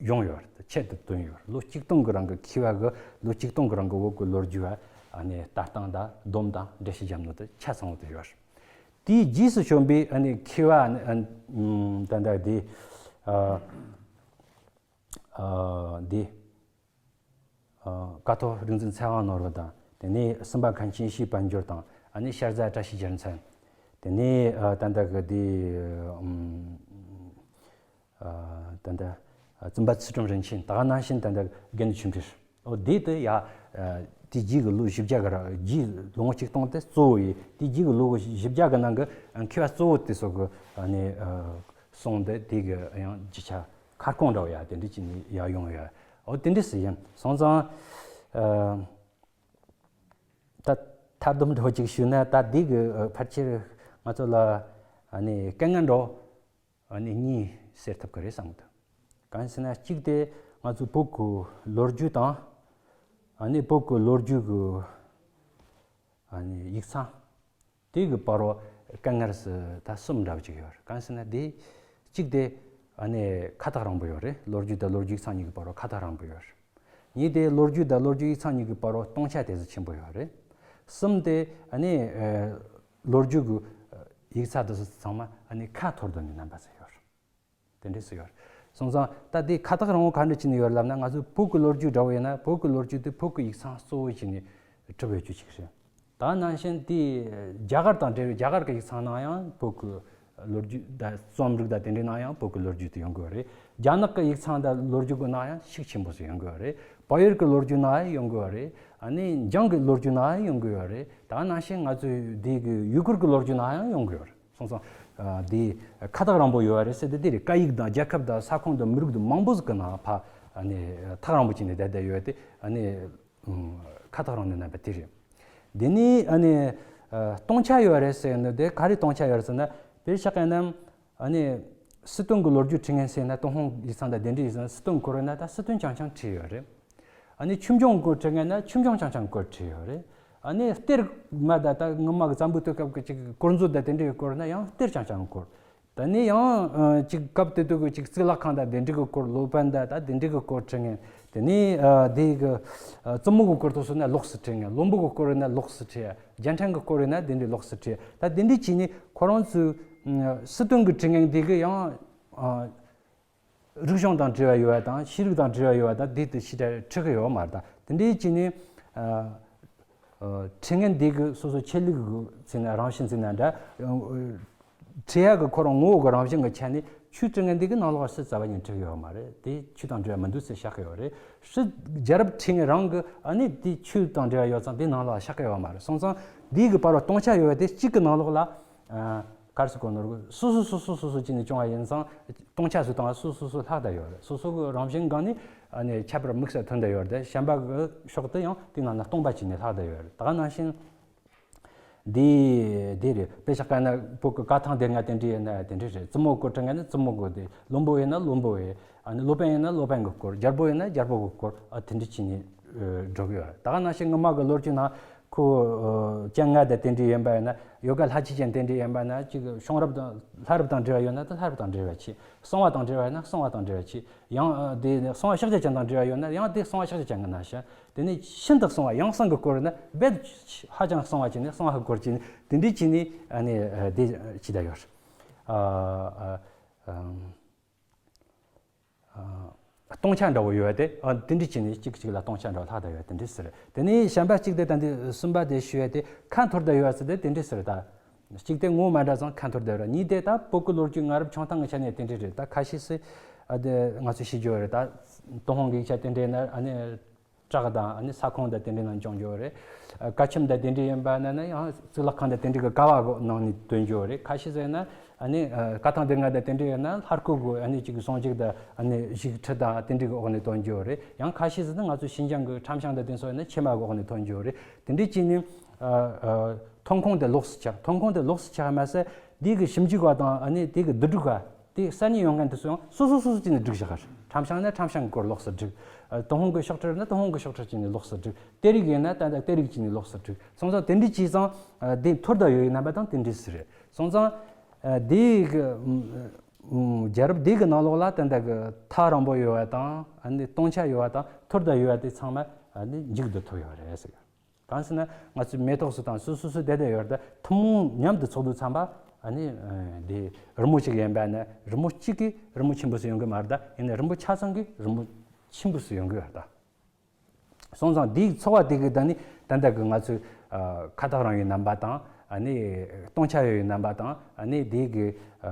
ཡོང་ཡོད་རེད། ཆེད་དུ་བཏོན་ཡོད་རེད། ལོ་གཅིག་སྟོང་གི་རིང་གི་མཁས་པ་གི་ལོ་གཅིག་སྟོང་གི་རིང་གི་བོད་ཀྱི་ལོ་རྒྱུས་ཨ་ནི་ལྟ་སྟངས་དང་སྡོམ་དང་འགྲེལ་བཤད་བརྒྱབ་ནོ་དེ་ཆ་ཚང་བོ་དེ་ཡོད་རེད། དེའི་རྗེས་སུ་བྱོན་པའི་ཨ་ནི་མཁས་པ་ཨ་ནི་ཨ་ད་ལྟ་དེ་ཨ་ཨ་དེ་ཨ་ཀཿཐོག་རིག་འཛིན་ཚེ་དབང་ནོར་བུ་དང་། དེ་ནས་སུམ་པ་མཁན་ཆེན་ཡེ་ཤེས་དཔལ་འབྱོར་དང་། ཨ་ནི་ཤར་རྫ་བཀྲ་ཤིས་རྒྱལ་མཚན། དེ་ནས་ཨ་ད་ལྟ་གི་དེ་ཨམ། ཨ་ད་ལྟ་ཨ་བཙུན་པ་ཚུལ་ཁྲིམས་རིན་ཆེན། ད་ག་ནང་བཞིན་ད་ལྟ་དགེ་འདུན་ཆོས་འཕེལ། ཨོ་དེ་དེ་ཡ་ཨ་དེ་རྗེས་ཀྱི་ལོ་བཞི་བརྒྱ་གི་ར་རྗེས་ལོ་ངོ་གཅིག་སྟོང་དེ་གཙོ་བོ་ཡིན། དེ་རྗེས་ཀྱི་ལོ་བཞི་བརྒྱ་གི་ནང་གི་ཨ་མཁས་པ་གཙོ་བོ་དེ་ཚོ་གི་ཨ་ནི་ཨ་གསུང་དེ་དེ་གི་ཡང་རྒྱུ་ཆ་ཁ་སྐོང་འདྲ་བོ་ཡ་དེ་འདྲ་བྱས་ནས་ཡ་ཡོང་ཡ། ཨོ་དེ་འདྲ་ཟིག་ཡིན། སོང་ཙང་ཨ་ད་མཐའ་སྡོམ་འདྲ་བོ་ཅིག་ཞུས་ན། ད་དེ་གི་ཨ་ཕལ་ཆེར་ང་ཚོ་ལ་ཨ་ནི་དཀའ་ངལ་འདྲ་བོ་ཨ་ནི་གཉིས་སེལ་ཐུབ་ཀྱི་རེད་བསམ་གི་འདུག་གང་ཟེར་ན། གཅིག་དེ་ང་ཚོའི་བོད་ཀྱི་ལོ་རྒྱུས་དང་། ཨ་ནི་བོད་ཀྱི་ལོ་རྒྱུས་ཀྱི་ཨ་ནི་ཡིག་ཚང་དེ་གི་བར་བ་དཀའ་ངལ་སུ་ད་གསུམ་འདྲ་བོ་ཅིག་ཡོད་རེད། གང་ཟེར་ན། དེ་གཅིག་དེ་ཨ་ནི་ཁ་ཐག་རིང་པོ་ཡོད་རེད། ལོ་རྒྱུས་དང་ལོ་རྒྱུས་ཡིག་ཚང་གཉིས་ཀྱི་བར་བ་ཁ་ཐག་རིང་པོ་ཡོད་རེད། གཉིས་དེ་ལོ་རྒྱུས་དང་ལོ་རྒྱུས་ཡིག་ཚང་གཉིས་ཀྱི་བར་བ་སྟོང་ཆ་དེ་ཚོ་ཆེན་པོ་ཡོད་རེད། གསུམ་དེ་ཨ་ནི་ཨ་ལོ་རྒྱུས་ཀྱི་ཡིག་ཚང་དེ་ཚོ་ཚང་མ་ཨ་ནི་ཁ་འཐོར་དུ་ནས་རྣམ་པ་ཚོ་ཡོད་རེད། དེ་འདྲས་སུ་ཡོད་རེད། སོང་ཙང་ད་དེ་ཁ་ཐག་རིང་བོ་ག་འདྲ་བྱས་ནས་ཡོད་ལབ་ན། ང་ཚོའི་བོད་ཀྱི་ལོ་རྒྱུས་འདྲ་བོ་ཡིན་ན། བོད་ཀྱི་ལོ་རྒྱུས་དེ་བོད་ཀྱི་ཡིག་ཚང་གཙོ་བོ་བྱས་ནས་གྲུབ་ཡོད་རྒྱུ་ཅིག་རེད། ད་ནང་བཞིན་དེ་རྒྱ་གར་དང་འབྲེལ་བའི་རྒྱ་གར་གྱི་ཡིག་ཚང་ནང་ཡང་བོད་ཀྱི་ལོ་རྒྱུས་དང་རྩོམ་རིག་དང་དེ་འདྲའི་ནང་ཡང་བོད་ཀྱི་ལོ་རྒྱུས་དེ་ཡོང་གི་ཡོད་རེད། རྒྱ་ནག་གི་ཡིག་ཚང་དང་ལོ་རྒྱུས་ཀྱི་ནང་ཡང་ཤུགས་ཆེན་པོ་ཞིག་ཡོང་གི་ཡོད་རེད། བལ་ཡུལ་གྱི་ལོ་རྒྱུས་ནང་ཡང་ཡོང་གི་ཡོད་རེད། ཨ་ནི་འཇང་གི་ལོ་རྒྱུས་ནང་ཡང་ཡོང་གི་ཡོད་རེད། ད་ནང་བཞིན་ང་ཚོའི་དེ་གི་ཡུ་གུར་གྱི་ལོ་རྒྱུས་ནང་ཡང་ཡོང་གི་ཡོད་རེད། སོང་ཙང་ཨ་དེ་ཁ་ཐག་རིང་པོ་ཡོད་རེད་ཟེར་དེ་དེ་རེད། སྐད་ཡིག་དང་རྒྱལ་ཁབ་དང་ས་ཁོངས་དང་མི་རིགས་དང་མང་པོ་ཟིག་གི་ནང་ཕ་ཨ་ནི་ཐག་རིང་པོ་བྱས་ནས་བསྡད་བསྡད་ཡོད་དེ། ཨ་ནི་ཨུམ་ཁ་ཐག་རིང་ནི་རྣམ་པ་དེ་རེད། དེ་ནས་ཨ་ནི་ཨ་སྟོང་ཆ་ཡོད་རེད་ཟེར་ནི་དེ་ག་རེ་སྟོང་ཆ་ཡོད་རེད་ཟེར་ན། དཔེར་བཞག་གི་ན་ཨ་ནི་སི་ཏུན་གྱི་ལོ་རྒྱུས་བྲིས་མཁན་ཟེར་ན། ཏུན་ཧོང་ཡིག་ཚང་དང་དེ་འདྲའི་ཡིག་ཚང་སི་ཏུན་སྐོར་ན་ད་སི་ཏུན་རྐྱང་རྐྱང་བྲིས་ཡོད་རེད། ཨ་ནི་ཆོས་འབྱུང་སྐོར་བྲིས་མཁན་ན་ཆོས་འབྱུང་རྐྱང་རྐྱང་སྐོར་བྲིས་ཡོད་རེད། ཨ་ནི་གཏེར་མ་ད་ད་སྔོན་མ་གི་བཙན་པོའི་དུས་སྐབས་ཀྱི་ཅིག་དཀོར་མཛོད་དང་དེ་འདྲའི་སྐོར་ན་ཡང་གཏེར་རྐྱང་རྐྱང་སྐོར། ད་ནི་ཡང་ཨ་ཅིག་སྐབས་དེ་དུས་ཀྱི་ཅིག་གཙུག་ལག་ཁང་དང་དེ་འདྲའི་གི་སྐོར། སློབ་དཔོན་དང་ད་དེ་འདྲའི་གི་སྐོར་བྲིས་མཁན། དེ་ནས་ཨ་དེ་གི་ཨ་བཙུན་མོ་གི་སྐོར་དུ་སོང་ན་ལོགས་སུ་བྲིས་མཁན། བློན་པོ་གི་སྐོར་ཡིན་ན་ལོགས་སུ་བྲིས། རྒྱལ་ཕྲན་གི་སྐོར་ཡིན་ན་དེ་འདྲའི་ལོགས་སུ་བྲིས། ད་དེ་འདྲའི་བྱས་ནས་ཁོ་རང་ཚོའི་ཨ་སི་ཏུན་གི་བྲིས་མཁན་དེ་གི་ཡང་ཨ་རིག་གཞུང་དང་འབྲེལ་བ་ཡོད་པ་དང་། ཤེས་རིག་དང་འབྲེལ་བ་ཡོད་པ་དང་། དེ་དེ་ཞེ་དྲག་འཁྲིད་གི་ཡོད་མ་རེད། ད་དེ་འདྲའི་བྱས་ནས་ཨ་ཨ་བྲིས་མཁན་དེ་གི་སོ་སོ་ཆེད་ལུགས་གི་ཚིག་ན་རང་བཞིན་ཚིག་ན་འདྲ། ཨ་བྲིས་ཡག་གི་ཁོ་རང་ངོ་བོ་གི་རང་བཞིན་གི་ཆ་ནས་ཆོས་བྲིས་མཁན་དེ་གི་ནང་ལོགས་སུ་རྩ་བ་ཉིད་འཁྲིད་གི་ཡོད་མ་རེད། དེ་ཆོས་དང་འབྲེལ་བ་མི་འདུག་ཟེར་བཞག་གི་ཡོད་རེད། སྲིད་རྒྱལ་རབས་བྲིས་མཁན་རང་གི་ཨ་ནི་དེ་ཆོས་དང་འབྲེལ་བ་ཡོད་ཙང་དེ་ནང་ལོགས་བཞག་གི་ཡོད་མ་རེད། སོང་ཙང་དེ་གི་བར་བ་སྟོང་ཆ་ཡོད་པ་དེ་གཅིག་གི་ནང་ལོགས་ལ་ཨ་ག་རེ་ཟེར་དགོས་ནོ། སོ་སོ་སོ་སོ་སོ་སོ་བྱས་ནས་བྱུང་བ་ཡིན་ཙང་སྟོང་ཆ་བཟོས་བཏང་བ་སོ་སོ་སོ་ལྷག་བསྡད་ཡོད་རེད། སོ་སོ་གི་རང་བཞིན་སྒང་ནས་ཨ་ནི་ཁྱད་པར་དམིགས་བསལ་ཐོན་བསྡད་ཡོད་རེད། གཞན་པ་གི་ཕྱོགས་དེ་ཡང་དེ་ནང་ན་སྟོང་པ་བྱས་ནས་ལྷག་བསྡད་ཡོད་རེད། ད་ག་ནང་བཞིན་འདི་འདི་རེད། དཔེ་བཞག་ག་ན་བོད་ཀྱི་བཀའ་ཐང་སྡེ་ལྔ་དེ་འདྲ་ཡིན་ན་དེ་འདྲ་རེད། བཙུན་མོ་སྐོར་བྲིས་མཁན་ནི་བཙུན་མོ་སྐོར་དེ། བློན་པོ་ཡིན་ན་བློན་པོ་ཡིན། ཨ་ནི་སློབ་དཔོན་ཡིན་ན་སློབ་དཔོན་གྱི་སྐོར། རྒྱལ་པོ་ཡིན་ན་རྒྱལ་པོ་གི་སྐོར། ཨ་དེ་འདྲ་བྱས་ནས་ཨ་འགྲོ་གི་ཡོད་རེད། ད་ག་ནང་བཞིན་སྔོན་མ་གི་ལོ་རྒྱུས་ནང་ཁོ་ཨ་སྤྱན་སྔ་དང་དེ་འདྲ་ཡིན་པ་ཡིན་ན། ཡོ་ག་ལྷ་ཆོས་ཅན་དེ་འདྲ་ཡིན་པ་ན་ཅིག་བྱུང་རབས་དང་ལྷ་རབས་དང་འབྲེལ་བ་ཡོད་ན་ད་ལྷ་རབས་དང་འབྲེལ་བ་བྱེད། གསང་བ་དང་འབྲེལ་བ་ཡོད་ན་གསང་བ་དང་འབྲེལ་བ་བྱེད། ཡང་ཨ་དེ་གསང་བ་ཕྱག་རྒྱ་ཅན་དང་འབྲེལ་བ་ཡོད་ན་ཡང་དེ་གསང་བ་ཕྱག་རྒྱ་ཅན་གྱི་ནང་བཞིན། དེ་ནས་ཤིན་ཏུ་གསང་བ་ཡང་གསང་གི་སྐོར་ཡིན་ན་རྦད་ཧ་ཅང་གསང་བ་བྱས་ནས་གསང་བ་གི་སྐོར་བྱས་ནས་དེ་འདྲ་བྱས་ནས་ཨ་ནི་ཨ་དེ་བྱས་བསྡད་ཡོད་རེད། ཨ་ཨ་ཨ། ཨ་ སྟོང་ཆ་འདྲ་བོ་ཡོད་དེ། ཨ། དེ་འདྲ་བྱས་ནས་གཅིག་གཅིག་ལ་སྟོང་ཆ་འདྲ་བོ་ལྷག་བསྡད་ཡོད་དེ་འདྲ་ཟེར། དེ་ནས་གཞན་པ་གཅིག་དེ་ད་འདི་གསུམ་པ་དེ་ཞུ་ཡ་དེ་ཁ་འཐོར་བསྡད་ཡོད་ཟེར་དེ་དེ་འདྲ་ཟེར། ད་གཅིག་དེ་ངོ་མ་འདྲ་ཙང་ཁ་འཐོར་བསྡད་ཡོད་རེད། གཉིས་དེ་ད་བོད་ཀྱི་ལོ་རྒྱུས་སྔ་རབས་ཆུང་ཐང་གི་ཆ་ནས་དེ་འདྲ་རེད། ད་ཁ་ཤས་སུ་ཨ་དེ་ང་ཚོས་ཤེས་ཀྱི་ཡོད་རེད། ད་ཏུན་ཧོང་གི་ཡིག་ཆ་དེ་འདྲའི་ནང་ཨ་ནི་བྲག་དང་ཨ་ནི་ས་ཁོངས་དང་དེ་འདྲའི་ནང་བྱུང་ཡོད་རེད། ཨ། ཀ་ཁྱིམ་དང་དེ་འདྲའི་ཡིན་པ་ན་ན་ཡང་གཙུག་ལག་ཁང་དང་དེ་འདྲའི་གི་ཀ་བ་གི་ནང་ནས་ཐོན་རྒྱུ་རེད། ཁ་ཤས་ཟེར་ན་ཨ་ནི་ཨ་བཀའ་ཐང་སྡེ་ལྔ་དང་དེ་འདྲའི་ཡོད་ན་ལྷ་སྐུ་གི་ཨ་ནི་ཅིག་གཟུངས་གཞུག་དང་ཨ་ནི་བཞུགས་ཁྲི་དང་དེ་འདྲའི་གི་འོག་ནས་ཐོན་རྒྱུ་རེད། ཡང་ཁ་ཤས་ཟེར་ན་ང་ཚོ་ཤིན་ཅང་གི་ཁྲམ་ཤང་དང་དེ་ཚོ་ཡོད་ན་ཕྱེ་མ་གི་འོག་ནས་ཐོན་རྒྱུ་རེད། དེ་འདྲའི་བྱས་ནས་ཨ་ཨ་ཐོན་ཁུངས་དེ་ལོགས་སུ་ཆགས། ཐོན་ཁུངས་དེ་ལོགས་སུ་ཆགས་མ་ཟད་འདི་གི་ཞིབ་འཇུག་པ་དང་ཨ་ནི་དེ་གི་བསྡུ་སྒྲིག་པ། དེ་གསར་རྙེད་ཡོང་མཁན་དེ་ཚོ་ཡང་སོ་སོ་སོ་སོ་བྱས་ནས་སྒྲིག་བཞག་ག་རེད། ཁྲམ་ཤང་ན་ཁྲམ་ཤང་གི་སྐོར་ལོགས་སུ་སྒྲིག་ཨ། ཏུན་ཧོང་གི་ཤོག་ཁྲི་ན་ཏུན་ཧོང་གི་ཤོག་ཁྲི་བྱས་ནས་ལོགས་སུ་སྒྲིག་སྟེ་རིགས་ཡིན་ན་ད་ལྟ་སྟེ་རིགས་བྱས་ནས་ལོགས་སུ་སྒྲིག་སོང་ཙང་དེ་འདྲ་བྱས་ཙང་ཨ་དེ་འཐོར་བསྡད་ཡོད་ཡིན་རྣམ་པ་དང་དེ་འདྲ་ཟེར་རེད། སོང་ཙང་ཨ་དེ་གི་ཨ་རྒྱལ་རབས་དེ་གི་ནང་ལོགས་ལ་ད་ལྟ་གི་ཐག་རིང་པོ་ཡོད་པ་དང་ཨ་ནི་སྟོང་ཆ་ཡོད་པ་དང་འཐོར་བསྡད་ཡོད་པ་དེ་ཚང་མ་ཨ་ནི་མཇུག་བསྡུ་ཐུབ་ཡོད་རེད་ཟེར། གང་ཟེར་ན་ང་ཚོའི་མེ་ཏོག་སུ་དང་སུ་སུ་སུ་བསྡད་བསྡད་ཡོད་རེད། ད་ཐུན་མོང་མཉམ་དུ་ཚོགས་འདུ་ཚང་པ་ཨ་ནི་ཨ་འདི་རི་མོ་གཅིག་ཡིན་པ་ན་རི་མོ་གཅིག་གིས་རི་མོ་ཆེན་པོ་སུ་ཡོང་གི་མ་རེད། ད་ཡིན་ན་རི་མོ་ཆ་ཚང་གིས་རི་མོ་ཆེན་པོ་སུ་ཡོང་གི་ཡོད་རེད། ད་སོང་ཙང་འདིའི་ཚོགས་པ་དེ་གི་ད་ནི་ད་ལྟ་གི་ང་ཚོའི་ཨ་ཁ་ཐག་རིང་བའི་རྣམ་པ་དང་ཨ་ནི་སྟོང་ཆ་ཡོད་པའི་རྣམ་པ་དང་ཨ་ནི་དེ་གི་ཨ་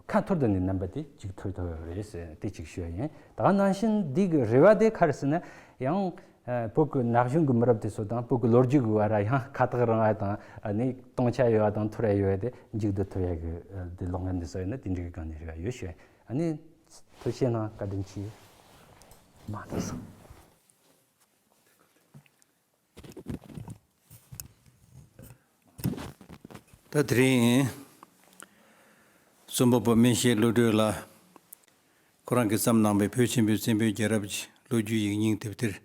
ཁ་འཐོར་བསྡད་ནས་རྣམ་པ་དེ་གཅིག་ཐུབ་ཐུབ་ཡོད་རེད་ཟེར་དེ་གཅིག་ཞུ་ཡ་ཡིན། ད་ག་ནང་བཞིན་འདི་གི་རེ་བ་དེ་ག་རེ་ཟེར་ན་ཡང་། ཨ། བོད་ཀྱི་ན་གཞོན་གྱི་མི་རབས་དེ་ཚོ་དང་བོད་ཀྱི་ལོ་རྒྱུས་ཀྱི་བར་ཡང་ཁ་ཐག་རིང་བ་དང་ཨ་ནི་སྟོང་ཆ་ཡོད་པ་དང་འཐོར་ཡ་ཡོད་པ་དེ་མཇུག་བསྡུ་ཐུབ་ཡ་གི་ཨ་དེ་ལོག་མཁན་དེ་ཚོ་ཡིན་ན་དེ་འདྲ་གི་སྒང་ནས་རེ་བ་ཡོད་ཞུ། ཨ་ནི་ཐུགས་རྗེ་གནང་། བཀའ་དྲིན་ཆེ། མ་དེ་སོང་། ད་དེ་རིང་རྩོམ་པ་པོ་སྨན་ཤེས་བློ་གྲོས་ལགས་ཁོ་རང་གིས་བརྩམས་གནང་པའི་བོད་ཆེན་པོའི་བཙན་པོའི་རྒྱལ་རབས་ཀྱི་ལོ་རྒྱུས་ཡིག་རྙིང་དེབ་ཐེར་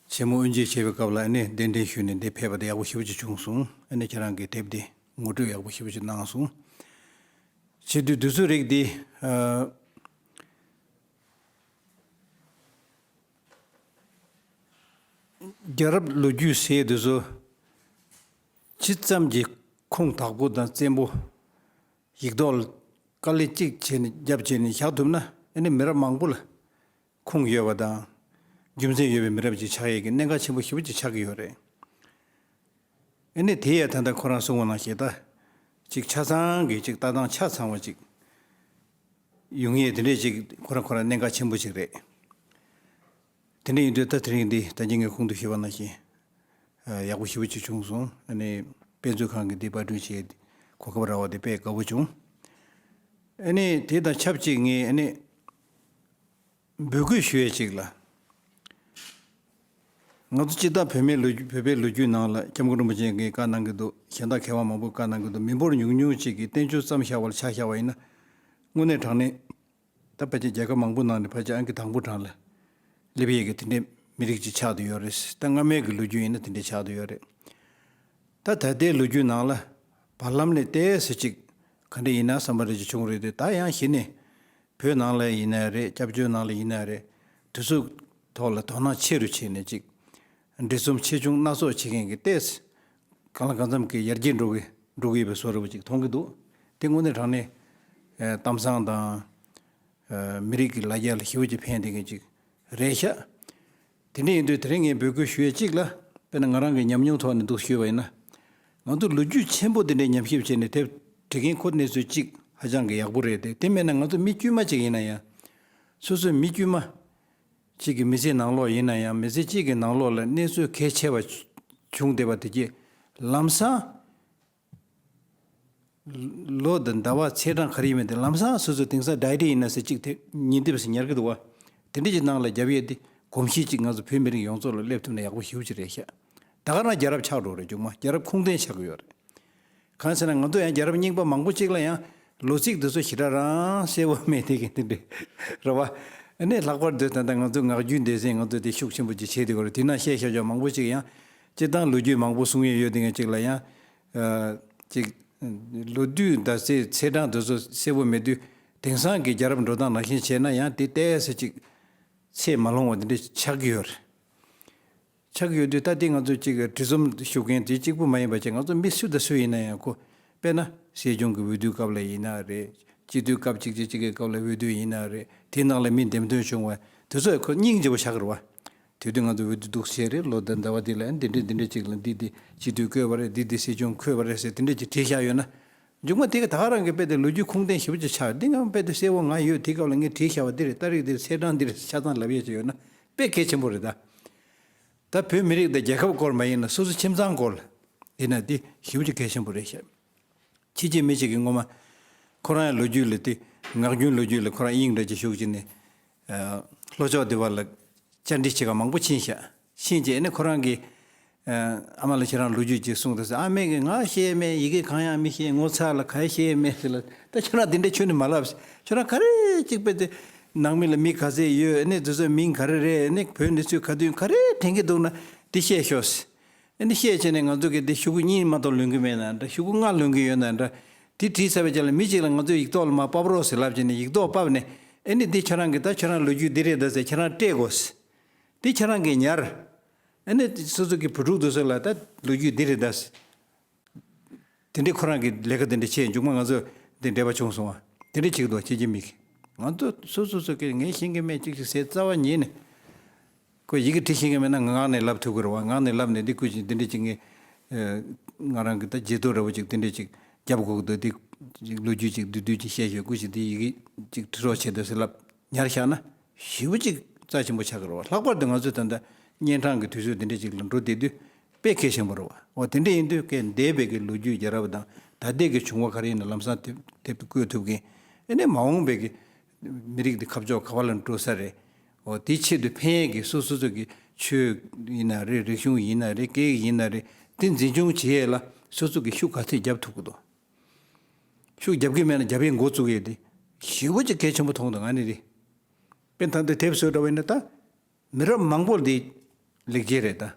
ཆེན་མོ་དབུ་འབྱེད་བྱེད་པའི་སྐབས་ལ་ཨ་ནི་གདན་འདྲེན་ཞུས་ནས་འདིར་ཕེབས་པ་དེ་ཡག་པོ་ཞེ་པོ་ཅིག་བྱུང་སོང་། ཨ་ནི་ཁྱེད་རང་གིས་དེབ་དེ་ངོ་སྤྲོད་ཡག་པོ་ཞེ་པོ་ཅིག་གནང་སོང་། བྱེད་དུས་དུས་ཚོད་རིགས་འདི་ཨ། རྒྱལ་རབས་ལོ་རྒྱུས་ཟེར་དུས་ཚོ་ཇི་ཙམ་གྱི་ཁུངས་དག་པོ་དང་བཙན་པོ་ཡིག་ཐོག་ལ་དཀའ་ལས་གཅིག་བྱས་ནས་རྒྱབ་བྱས་ནས་བཞག་ཐུབ་ན་ཨ་ནི་མི་རབས་མང་པོ་ལ་ཁུངས་ཡོད་པ་དང་རྒྱུ་མཚན་ཡོད་པའི་མི་རབས་ཅིག་ཆགས་ཡས་ཀྱི་གནད་འགག་ཆེན་པོ་ཞེ་པོ་ཅིག་ཆགས་ཀྱི་ཡོད་རེད། ཨ་ནི་དེ་ཡང་ད་ལྟ་ཁོ་རང་གསུངས་པ་ནང་བཞིན་ད་ཅིག་ཆ་ཚང་གི་ཅིག་ལྟ་སྟངས་ཆ་ཚང་བ་ཅིག་ཡོང་ཡས་དེ་འདྲས་ཅིག་ཁོ་རང་ཁོ་རང་གནད་འགག་ཆེན་པོ་ཅིག་རེད། དེ་འདྲ་ཡིན་དུས་ད་དེ་རིང་འདི་ད་གིན་ངས་གོང་དུ་ཞུས་པ་ནང་བཞིན་ཡག་པོ་ཞེ་པོ་ཅིག་བྱུང་སོང་། ཨ་ནི་དཔེ་མཛོད་ཁང་གིས་འདི་པར་སྐྲུན་བྱས་གོ་སྐབས་རག་པ་དེ་དཔེ་དགའ་པོ་བྱུང་། ཨ་ནི་དེ་དང་ཆབས་ཅིག་ངས་ཨ་ནི་འབོད་སྐུལ་ཞུ་ཡས་ཅིག་ལ། ང་ཚོ་སྤྱིར་བཏང་བོད་མིའི་ལོ་རྒྱུས་བོད་པའི་ལོ་རྒྱུས་ནང་ལ་སྐྱབས་མགོན་རིན་པོ་ཆེ་གིས་བཀའ་གནང་གི་འདུག་གཞན་དག་མཁས་དབང་མང་པོས་བཀའ་གནང་གི་འདུག་མི་འབོར་ཉུང་ཉུང་ཅིག་གིས་བསྟན་བཅོས་བརྩམས་བཞག་པ་ལ་ཆ་བཞག་པ་ཡིན་ན་དངོས་གནས་དྲང་གནས། ད་ཕལ་ཆེར་རྒྱལ་ཁབ་མང་པོ་ནང་ནས་ཕལ་ཆེར་ཨང་ཀི་དང་པོ་གྲངས་ལ་སླེབས་ཡས་ཀྱི་དེ་འདྲའི་མི་རིགས་ཅིག་ཆགས་བསྡད་ཡོད་རེད། ད་སྔ་མའི་གི་ལོ་རྒྱུས་ཡིན་ན་དེ་འདྲའི་ཆགས་བསྡད་ཡོད་རེད། ད་ད་ལྟའི་ལོ་རྒྱུས་ནང་ལ་བར་ལམ་ནས་ཏོག་ཙམ་ཅིག་ག་འདྲ་ཡིན་ན་བསམ་པ་རེ་ཅིག་བྱུང་རེད་དེ། ད་ཡང་གཞི་ནས་བོད་ནང་ལ་ཡིན་ན་རེད། སྐྱབས་བཅོལ་ནང་ལ་ཡིན་ན་རེད། དེ་ཚོ་ཐོག་ལ་དོ་སྣང་ཆེ་རུ་བྱས་ནས་ཅིག་འབྲི་རྩོམ་ཆེ་ཆུང་སྣ་ཚོགས་བྱེད་མཁན་གྱི་ཏོག་ཙམ་གང་ལ་གང་འཚམ་གྱི་ཡར་རྒྱས་འགྲོ་གི་འགྲོ་གི་ཡོད་པའི་བཟོ་འདྲ་བོ་ཅིག་མཐོང་གི་འདུག་དེ་དངོས་གནས་དྲང་གནས་ཨ་གཏམ་བཟང་དང་། ཨ་མི་རིགས་ཀྱི་ལ་རྒྱ་ལ་ཞེ་པོ་ཅིག་ཕན་བསྡད་མཁན་ཅིག་རེད་ཤག་དེ་འདྲ་ཡིན་དུས་དེ་རིང་ངས་འབོད་སྐུལ་ཞུ་ཡས་གཅིག་ལ། དཔེར་ན་ང་རང་གི་ཉམས་མྱོང་ཐོག་ནས་འདུག་ཞུས་པ་ཡིན་ན། ང་ཚོ་ལོ་རྒྱུས་ཆེན་པོ་དེ་འདྲའི་ཉམས་ཞིབ་བྱས་ནས་དེབ་འབྲི་མཁན་ཁོ་གནས་ཚུལ་གཅིག་ཧ་ཅང་གི་ཡག་པོ་རེད་དེ། དེ་མེད་ན་ང་ཚོ་མི་དཀྱུས་མ་ཅིག་ཡིན་ན་ཡང་། སོ་སོའི་མི་དཀྱུས་མ་གཅིག་གི་མི་ཚེ་ནང་ལོགས་ཡིན་ན་ཡང་། མི་ཚེ་གཅིག་གི་ནང་ལོགས་ལ་གནས་ཚུལ་གལ་ཆེ་བ་བྱུང་བསྡད་པ་དེ་གྱིས་ལམ་སང་ལོ་དང་ཟླ་བ་ཚེས་གྲངས་ག་རེ་ཡིན་མིན་དེ་ལམ་སང་སོ་སོའི་དེང་སང་ཌའི་རི་ཡིན་ན་ཟེར་གཅིག་དེ་ཉིན་དེབ་ཟེར་ཉར་གི་འདུག་བ། དེ་འདྲ་ཅིག་ནང་ལ་རྒྱབ་ཡས་དེ་གོམས་གཤིས་གཅིག་ང་ཚོ་བོད་མི་རིགས་ཡོངས་རྫོགས་ལ་སླེབས་ཐུབ་ན་ཡག་པོ་ཞེ་པོ་ཅིག་རེད་ཤག་ད་ག་རང་རྒྱལ་རབས་ཆགས་འགྲོ་རེད། མཇུག་མ་རྒྱལ་རབས་ཁུངས་ལྡན་ཆགས་ཀྱི་ཡོད་རེད། གང་ཟེར་ན་ང་ཚོ་ཡང་རྒྱལ་རབས་རྙིང་པ་མང་པོ་ཅིག་ལ་ཡང་ལོ་ཚིགས་འདི་ཚོ་ཞེ་དྲག་རང་གསལ་པོ་མེད་དེ་གི་དེ་འདྲ་རེད་བ། ཨ་ནི་ལྷག་པར་དུ་ད་ལྟ་ང་ཚོ་ངག་རྒྱུན་སྡེ་ཚན་ང་ཚོ་དེ་ཤུགས་ཆེན་པོ་ཅིག་བྱས་དེ་གོ་རེད། དེ་ན་བཤད་བཞག་ཆོག་མང་པོ་ཅིག་ཡང་སྤྱིར་བཏང་ལོ་རྒྱུས་མང་པོ་གསུང་ཡས་ཡོད་དེ་ངས་ཅིག་ལ་ཡང་ཅིག་ལོ་དུས་ཟླ་ཚེས་ཚེས་གྲངས་དེ་ཚོ་གསལ་པོ་མེད་དུས། དེང་སང་གི་རྒྱལ་རབས་འགྲོ་སྟངས་ནང་བཞིན་བྱས་ན་ཡང་དེ་ཏོག་ཙམ་ཅིག་ཚད་མ་ལོངས་པ་དེ་འདྲ་ཆགས་ཀྱི་ཡོད་རེད། ཆགས་ཀྱི་ཡོད་དུས་ད་ལྟའི་ང་ཚོ་གཅིག་བྲིས་རྩོམ་ཞུ་མཁན་དེ་གཅིག་པུ་མ་ཡིན་པ་བྱས། ང་ཚོ་མི་སུ་དང་སུ་ཡིན་ན་ཡང་ཁོ། དཔེར་ན་སྲིད་སྐྱོང་གི་འོས་བསྡུའི་སྐབས་ལ་ཡིན་ན་རེད། སྤྱི་འཐུས་སྐབས་གཅིག་གཅིག་གཅིག་གི་སྐབས་ལ་འོས་བསྡུ་ཡིན་ན་རེད། དེའི་ནང་ལ་མི་འདེམས་ཐོན་བྱུང་བ་ དེ་ཚོས་ཁོ་སྙིང་རྗེ་པོ་བཞག་གི་རེད་བ། དེ་དུས་ང་ཚོ་འོས་བསྡུ་འདུག་བྱས་རེད། ལོ་ཟླ་ཟླ་བ་འདི་ལ་འདི་འདྲས་འདི་འདྲས་ཅིག་ལ་འདི་འདི་སྤྱི་འཐུས་བསྐོས་པ་རེད། འདི་འདི་སྲིད་སྐྱོང་བསྐོས་པ་རེད་ཟེར་དེ་འདྲས་ཅིག་བྲིས་བཞག་ཡོད་ན། མཇུག་མ་དེ་ག་ད་ག་རང་གི་དཔེ་དེ་ལོ་རྒྱུས་ཁུངས་ལྡན་ཞེ་པོ་ཅིག་ཆགས། འདི་ང་དཔེ་དེ་གསལ་བོ་ང་ཡོད། དེ་སྐབས་ལ་ངས་བྲིས་བཞག་པ་འདི་རེད། ད་རེས་འདི་རེད། ཚེས་གྲངས་འདི་རེད། ཆ་ཚང་ལབ་ཡས་ཅིག་ཡོད་ན་དཔེ་གལ་ཆེན་པོ་རེད་ད། ད་བོད་མི་རིགས་དང་རྒྱལ་ཁབ་སྐོར་མ་ཡིན་ན་སོ་སོ་ཁྱིམ་ཚང་སྐོར་ལ་ཡིན་ན་འདི་ཞེ་པོ་ཅིག་གལ་ཆེན་པོ་རེད་ཤག་ཕྱི་རྒྱལ་མི་ཞིག་གིས་སྔོན་མ་ཁོ་རང་ལོ་རྒྱུས་ལ་དེ་ངག་རྒྱུན་ལོ་རྒྱུས་ལ་ཁོ་རང་དབྱིངས་འདྲ་ཅིག་ཞུགས་ཀྱིན་ནས། ལྷོ་ཕྱོགས་དེ་བ་ལ་བཅར་འདྲི་བྱེད་མཁན་མང་པོ་ཕྱིན་ཤག་ཕྱིན་རྗེས་ཨ་ནི་ཁོ་རང་གིས་ཨ་མ་ལ་ཁྱེད་རང་ལོ་རྒྱུས་ཅིག་གསུངས་དང་ཟེར། ཨ་མས་ཀྱིས་ང་ཤེས་མེད། ཡི་གེ་གང་ཡང་མི་ཤེས། ངོ་ཚ་ལ་ག་ཤེས་མེད་ཟེར་ལ། ད་ཁྱོད་རང་དེ་འདྲ་ཁྱོན་ནས་མ་ལབ། ཁྱོད་རང་ག་རེ་གཅིག་པས་དེ་ནང་མི་ལ་མི་ག་ཚད་ཡོད། ཨ་ནི་དེ་ཚོའི་མིང་ག་རེ་རེད། ཨ་ནི་བོད་གནས་ཚུལ་ག་དུས་ག་རེ་དྲན་གྱི་འདུག་ན་དེ་བཤད་ཤོག་ཟེར། ཨ་ནི་བཤད་བྱས་ནས་ང་ཚོ་གི་འདི་ཤོག་གུ་གཉིས་མ་གཏོགས་ལོན་གི་མེད་ན་འདྲ། ཤོག་གུ་ལྔ་ལོན་གི་ཡོད་ན་འདྲ། དེ་བྲིས་ཚར་བའི་རྗེས་ལ་མི་གཅིག་ལ་ང་ཚོས་ཡིག་ཐོག་ལ་མར་ཕབ་རོགས་ཟེར་ལབ་བྱས་ནས་ཡིག་ཐོག་ཕབ་ནས། ཨ་ནི་འདི་ཁྱོད་རང་གི་ད་ཁྱོད་རང་ལོ་རྒྱུས་འདི་རེད་ད་ཟེར་ཁྱེད་རང་སྤྲད་དགོས་ཟེར། འདི་ཁྱེད་རང་གིས་ཉར། ཨ་ནི་སོ་སོ་གི་བུ་ཕྲུག་དེ་ཚོ་ལ་ད་ལོ་རྒྱུས་འདི་རེད་ད་ཟེར། དེ་འདྲའི་ཁོ་རང་གི་ལས་ཀ་དེ་འདྲ་བྱས། མཇུག་མ་ང་ཚོ་འདི་འདྲ་བ་བྱུང་སོང་བ། དེ་འདྲ་བྱེད་ཀྱི་འདུག་ཁྱེད་ཀྱི་མིག་གིས། ང་ཚོ་སོ་སོ་སོ་གི་ངས་ཤེས་ཀྱི་མེད་ཅིག་ཅིག་ཟེར་རྩ་བ་ཉིད་ནས། ཁོས་ཡི་གེ་འབྲི་ཤེས་ཀྱི་མེད་ན་ངག་ནས་ལབ་ཐུབ་ཀྱི་རེད་བ། ངག་ནས་ལབ་ནས་འདི་ཁོས་ཅིག་འདི་འདྲ་ཅིག་ངས་ང་རང་གི་ད་བརྗེད་ཐོ་འདྲ་བོ་ཅིག་འདི་འདྲ་ཅིག་རྒྱབ་དགོས་ཀྱི་འདུག་འདི་ཅིག་ལོ་རྒྱུས་ཅིག་བསྡུས་བསྡུས་ཅིག་བཤད་ཤོག་ཁོས་ཅིག་འདི་ཡི་གེ་ཅིག་འབྲི་རོགས་བྱེད་དོ་ཟེར་ལབ་ཉར་བཞག་ན་ཞེ་པོ་ཅིག་རྩ་ཆེན་པོ་ཆགས་ཀྱི་རེད་བ། ལྷག་པར་དུ་ང་ཚོས་ད་ལྟ་གཉན་འཕྲང་གི་དུས་ཚོད་འདི་འདྲ་ཅིག་ལ་འགྲོ་བསྡད་དུས་དཔེ་གལ་ཆེན་པོ་རེད་བ། འོ་དེ་འདྲ་ཡིན་དུས་ཀྱི་འདས་པའི་གི་ལོ་རྒྱུས་རྒྱལ་རབས་དང་ད་ལྟའི་གི་བྱུང་བ་ག་རེ་ཡིན་ན་ལམ་སང་དེབ་དེབ་བཀོད་ཐུབ་མཁན། ཨ་ནི་མ་འོངས་པའི་གི་མི་རིགས་འདི་ཁ་ཕྱོགས་ག་བ་ལ་འགྲོ་ས་རེད། འོ་དེའི་ཆེད་དུ་ཕན་ཡས་ཀྱི་སོ་སོ་སོ་གི་ཆོས་ཡིན་ན་རེད། རིག་གཞུང་ཡིན་ན་རེད། སྐད་ཡིག་ཡིན་ན་རེད། དེ་འཛིན་སྐྱོང་བྱེད་ཡས་ལ་སོ་སོ་གི་ཤུགས་ག་ཚད་རྒྱབ་ཐུབ་ཀྱི་འདུག་ཤུགས་རྒྱབ་ཀྱི་མེད་ན་རྒྱབ་ཡས་འགོ་བཙུགས་ཡས་དེ་ཞེ་པོ་ཅིག་གལ་ཆེན་པོ་མཐོང་འདུག་ང་ནི་རེད། དཔེར་ན་ད་ལྟ་དེབ་བཟོ་འདྲ་བ་ཡིན་ན་ད་མི་རབས་མང་པོ་འདི་ལེགས་སྐྱེས་རེད་ད།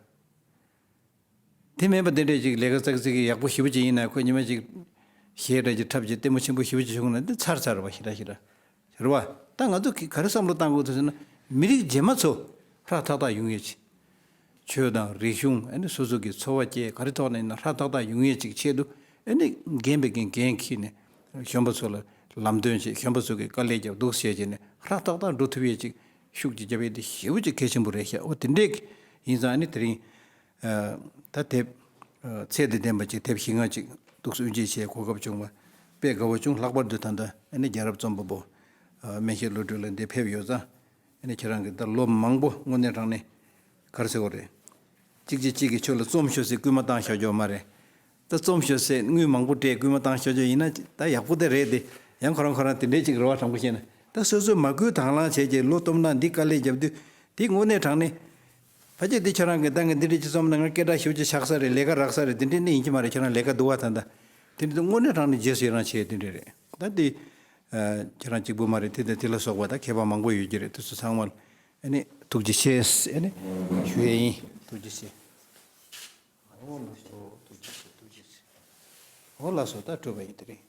དེ་མིན་པ་འདི་འདྲས་ཅིག་ལས་ཀ་ཙག་ཙིག་གི་ཡག་པོ་ཞེ་པོ་ཅིག་ཡིན་ན་ཁོ་ཉི་མ་ཅིག་གཞས་འདྲ་ཅིག་འཁྲབ་ཅིག་ལྟད་མོ་ཆེན་པོ་ཞེ་པོ་ཅིག་བྱུང་ན་འདི་ཚར་ཚར་བ་ཞེ་དྲག་ཞེ་དྲག་རེད་བ། ད་ང་ཚོ་གི་ག་རེ་བསམ་བློ་བཏང་དགོས་འདུག་ཟེར་ན་མི་རིགས་རྗེས་མ་ཚོ་ཧྲག་ཐག་ཐག་ཡོང་ཡས་ཅིག་ཆོས་དང་རིག་གཞུང་ཨ་ནི་སོ་སོ་གི་འཚོ་བ་སྐྱེལ་ག་རེ་ཐོག་ནས་ཡིན་ན་ཧྲག་ཐག་ཐག་ཡོང་ཡས་ཅིག་ཆེད་དུ་ཨ་ནི་རྒན་པའི་རྒན་འགན་འཁྱེར་ནས་གཞོན་པ་ཚོ་ལ་ལམ་སྟོན་བྱེད། གཞོན་པ་ཚོ་གི་དཀའ་ལས་རྒྱབ་འདུག་བྱས་བྱས་ནས་ཧྲག་ཐག་ཐག་འགྲོ་ཐུབ་ཡས་ཅིག་ཤུགས་ཀྱིས་རྒྱབ་ཡས་དེ་ཞེ་པོ་ཅིག་གལ་ཆེན་པོ་རེད་ཤག་འོ་དེ་འདྲས་ཡིན་ཙང་ཨ་ནི་དེ་རིང་ད་དེབ་ཚད་དང་ལྡན་པ་ཅིག་དེབ་བཞི་ལྔ་ཅིག་འདུག་སེ་དབུ་འབྱེད་བྱས་གོ་སྐབས་བྱུང་བ་དཔེ་དགའ་བོ་བྱུང་། ལྷག་པར་དུ་ད་ལྟ་ཨ་ནི་རྒྱལ་རབས་རྩོམ་པ་པོ་སྨན་ཤེས་བློ་གྲོས་ལགས་འདིར་ཕེབས་ཡོད་ཙང་ཨ་ནི་ཁྱེད་རང་གིས་ད་ལོ་མང་པོ་དངོས་གནས་དྲང་གནས་ག་རེ་ཟེར་དགོས་རེད། གཅིག་གིས་གཅིག་གི་ཆོས་ལ་རྩོམ་ཤོག་ཟེར་སྐུལ་མ་བཏང་བཞག་རྒྱུ་མ་རེད། ད་རྩོམ་ཤོག་ཟེར་དངུལ་མང་པོ་སྤྲད་སྐུལ་མ་བཏང་བཞག་རྒྱུ་ཡིན་ན་ད་ཡག་པོ་དེ་རེད་དེ། ཡང་ཁོ་རང་ཁོ་རང་དེ་འདྲས་ཅིག་རེད་བ། དྲང་པོ་བཤད་ན་ད་སོ་སོས་མ་སྐུལ་དང་བླངས་བྱས་ཀྱི་བློ་སྟོབས་ན་འདི་དཀའ་ལས་རྒྱབ་དུས་དེ་དངོས་གནས་དྲང་གནས། ཕལ་ཆེར་འདི་ཁྱོད་རང་གི་ད་ངས་འདི་འདྲས་ཅིག་རྩོམ་ན་ང་སྐད་གྲགས་ཞེ་པོ་ཅིག་ཆགས་ས་རེད། ལས་ཀ་རག་ས་རེད། དེ་འདྲས་གནས་ཡིན་གྱི་མ་རེད། ཁྱོད་རང་ལས་ཀ་འདུག་བ། ད་ལྟ་དེ་འདྲས་དངོས་གནས་དྲང་གནས་རྗེས་སུ་ཡི་རང་བྱས་དེ་འདྲས་རེད། ད་འདི་ཁྱོད་རང་གཅིག་པུ་མ་རེད། དེ་དང་དེ་ལ་སོགས་པ་ད་མཁས་པ་མང་པོ་ཡོད་ཀྱི་རེད། དེ་ཚོ་ཚང་མ་ཨ་ནི་ཐུགས་རྗེ་ཆེ་ཨ་ནི་ཞུ་ཡས་ཡིན། ཐུགས་རྗེ་ཆེ། འོ་ལགས་སོ། ཐུགས་རྗེ་ཆེ། འོ་ལགས་སོ། ད་གྲུབ་པ་ཡིན་དེ་རིང་།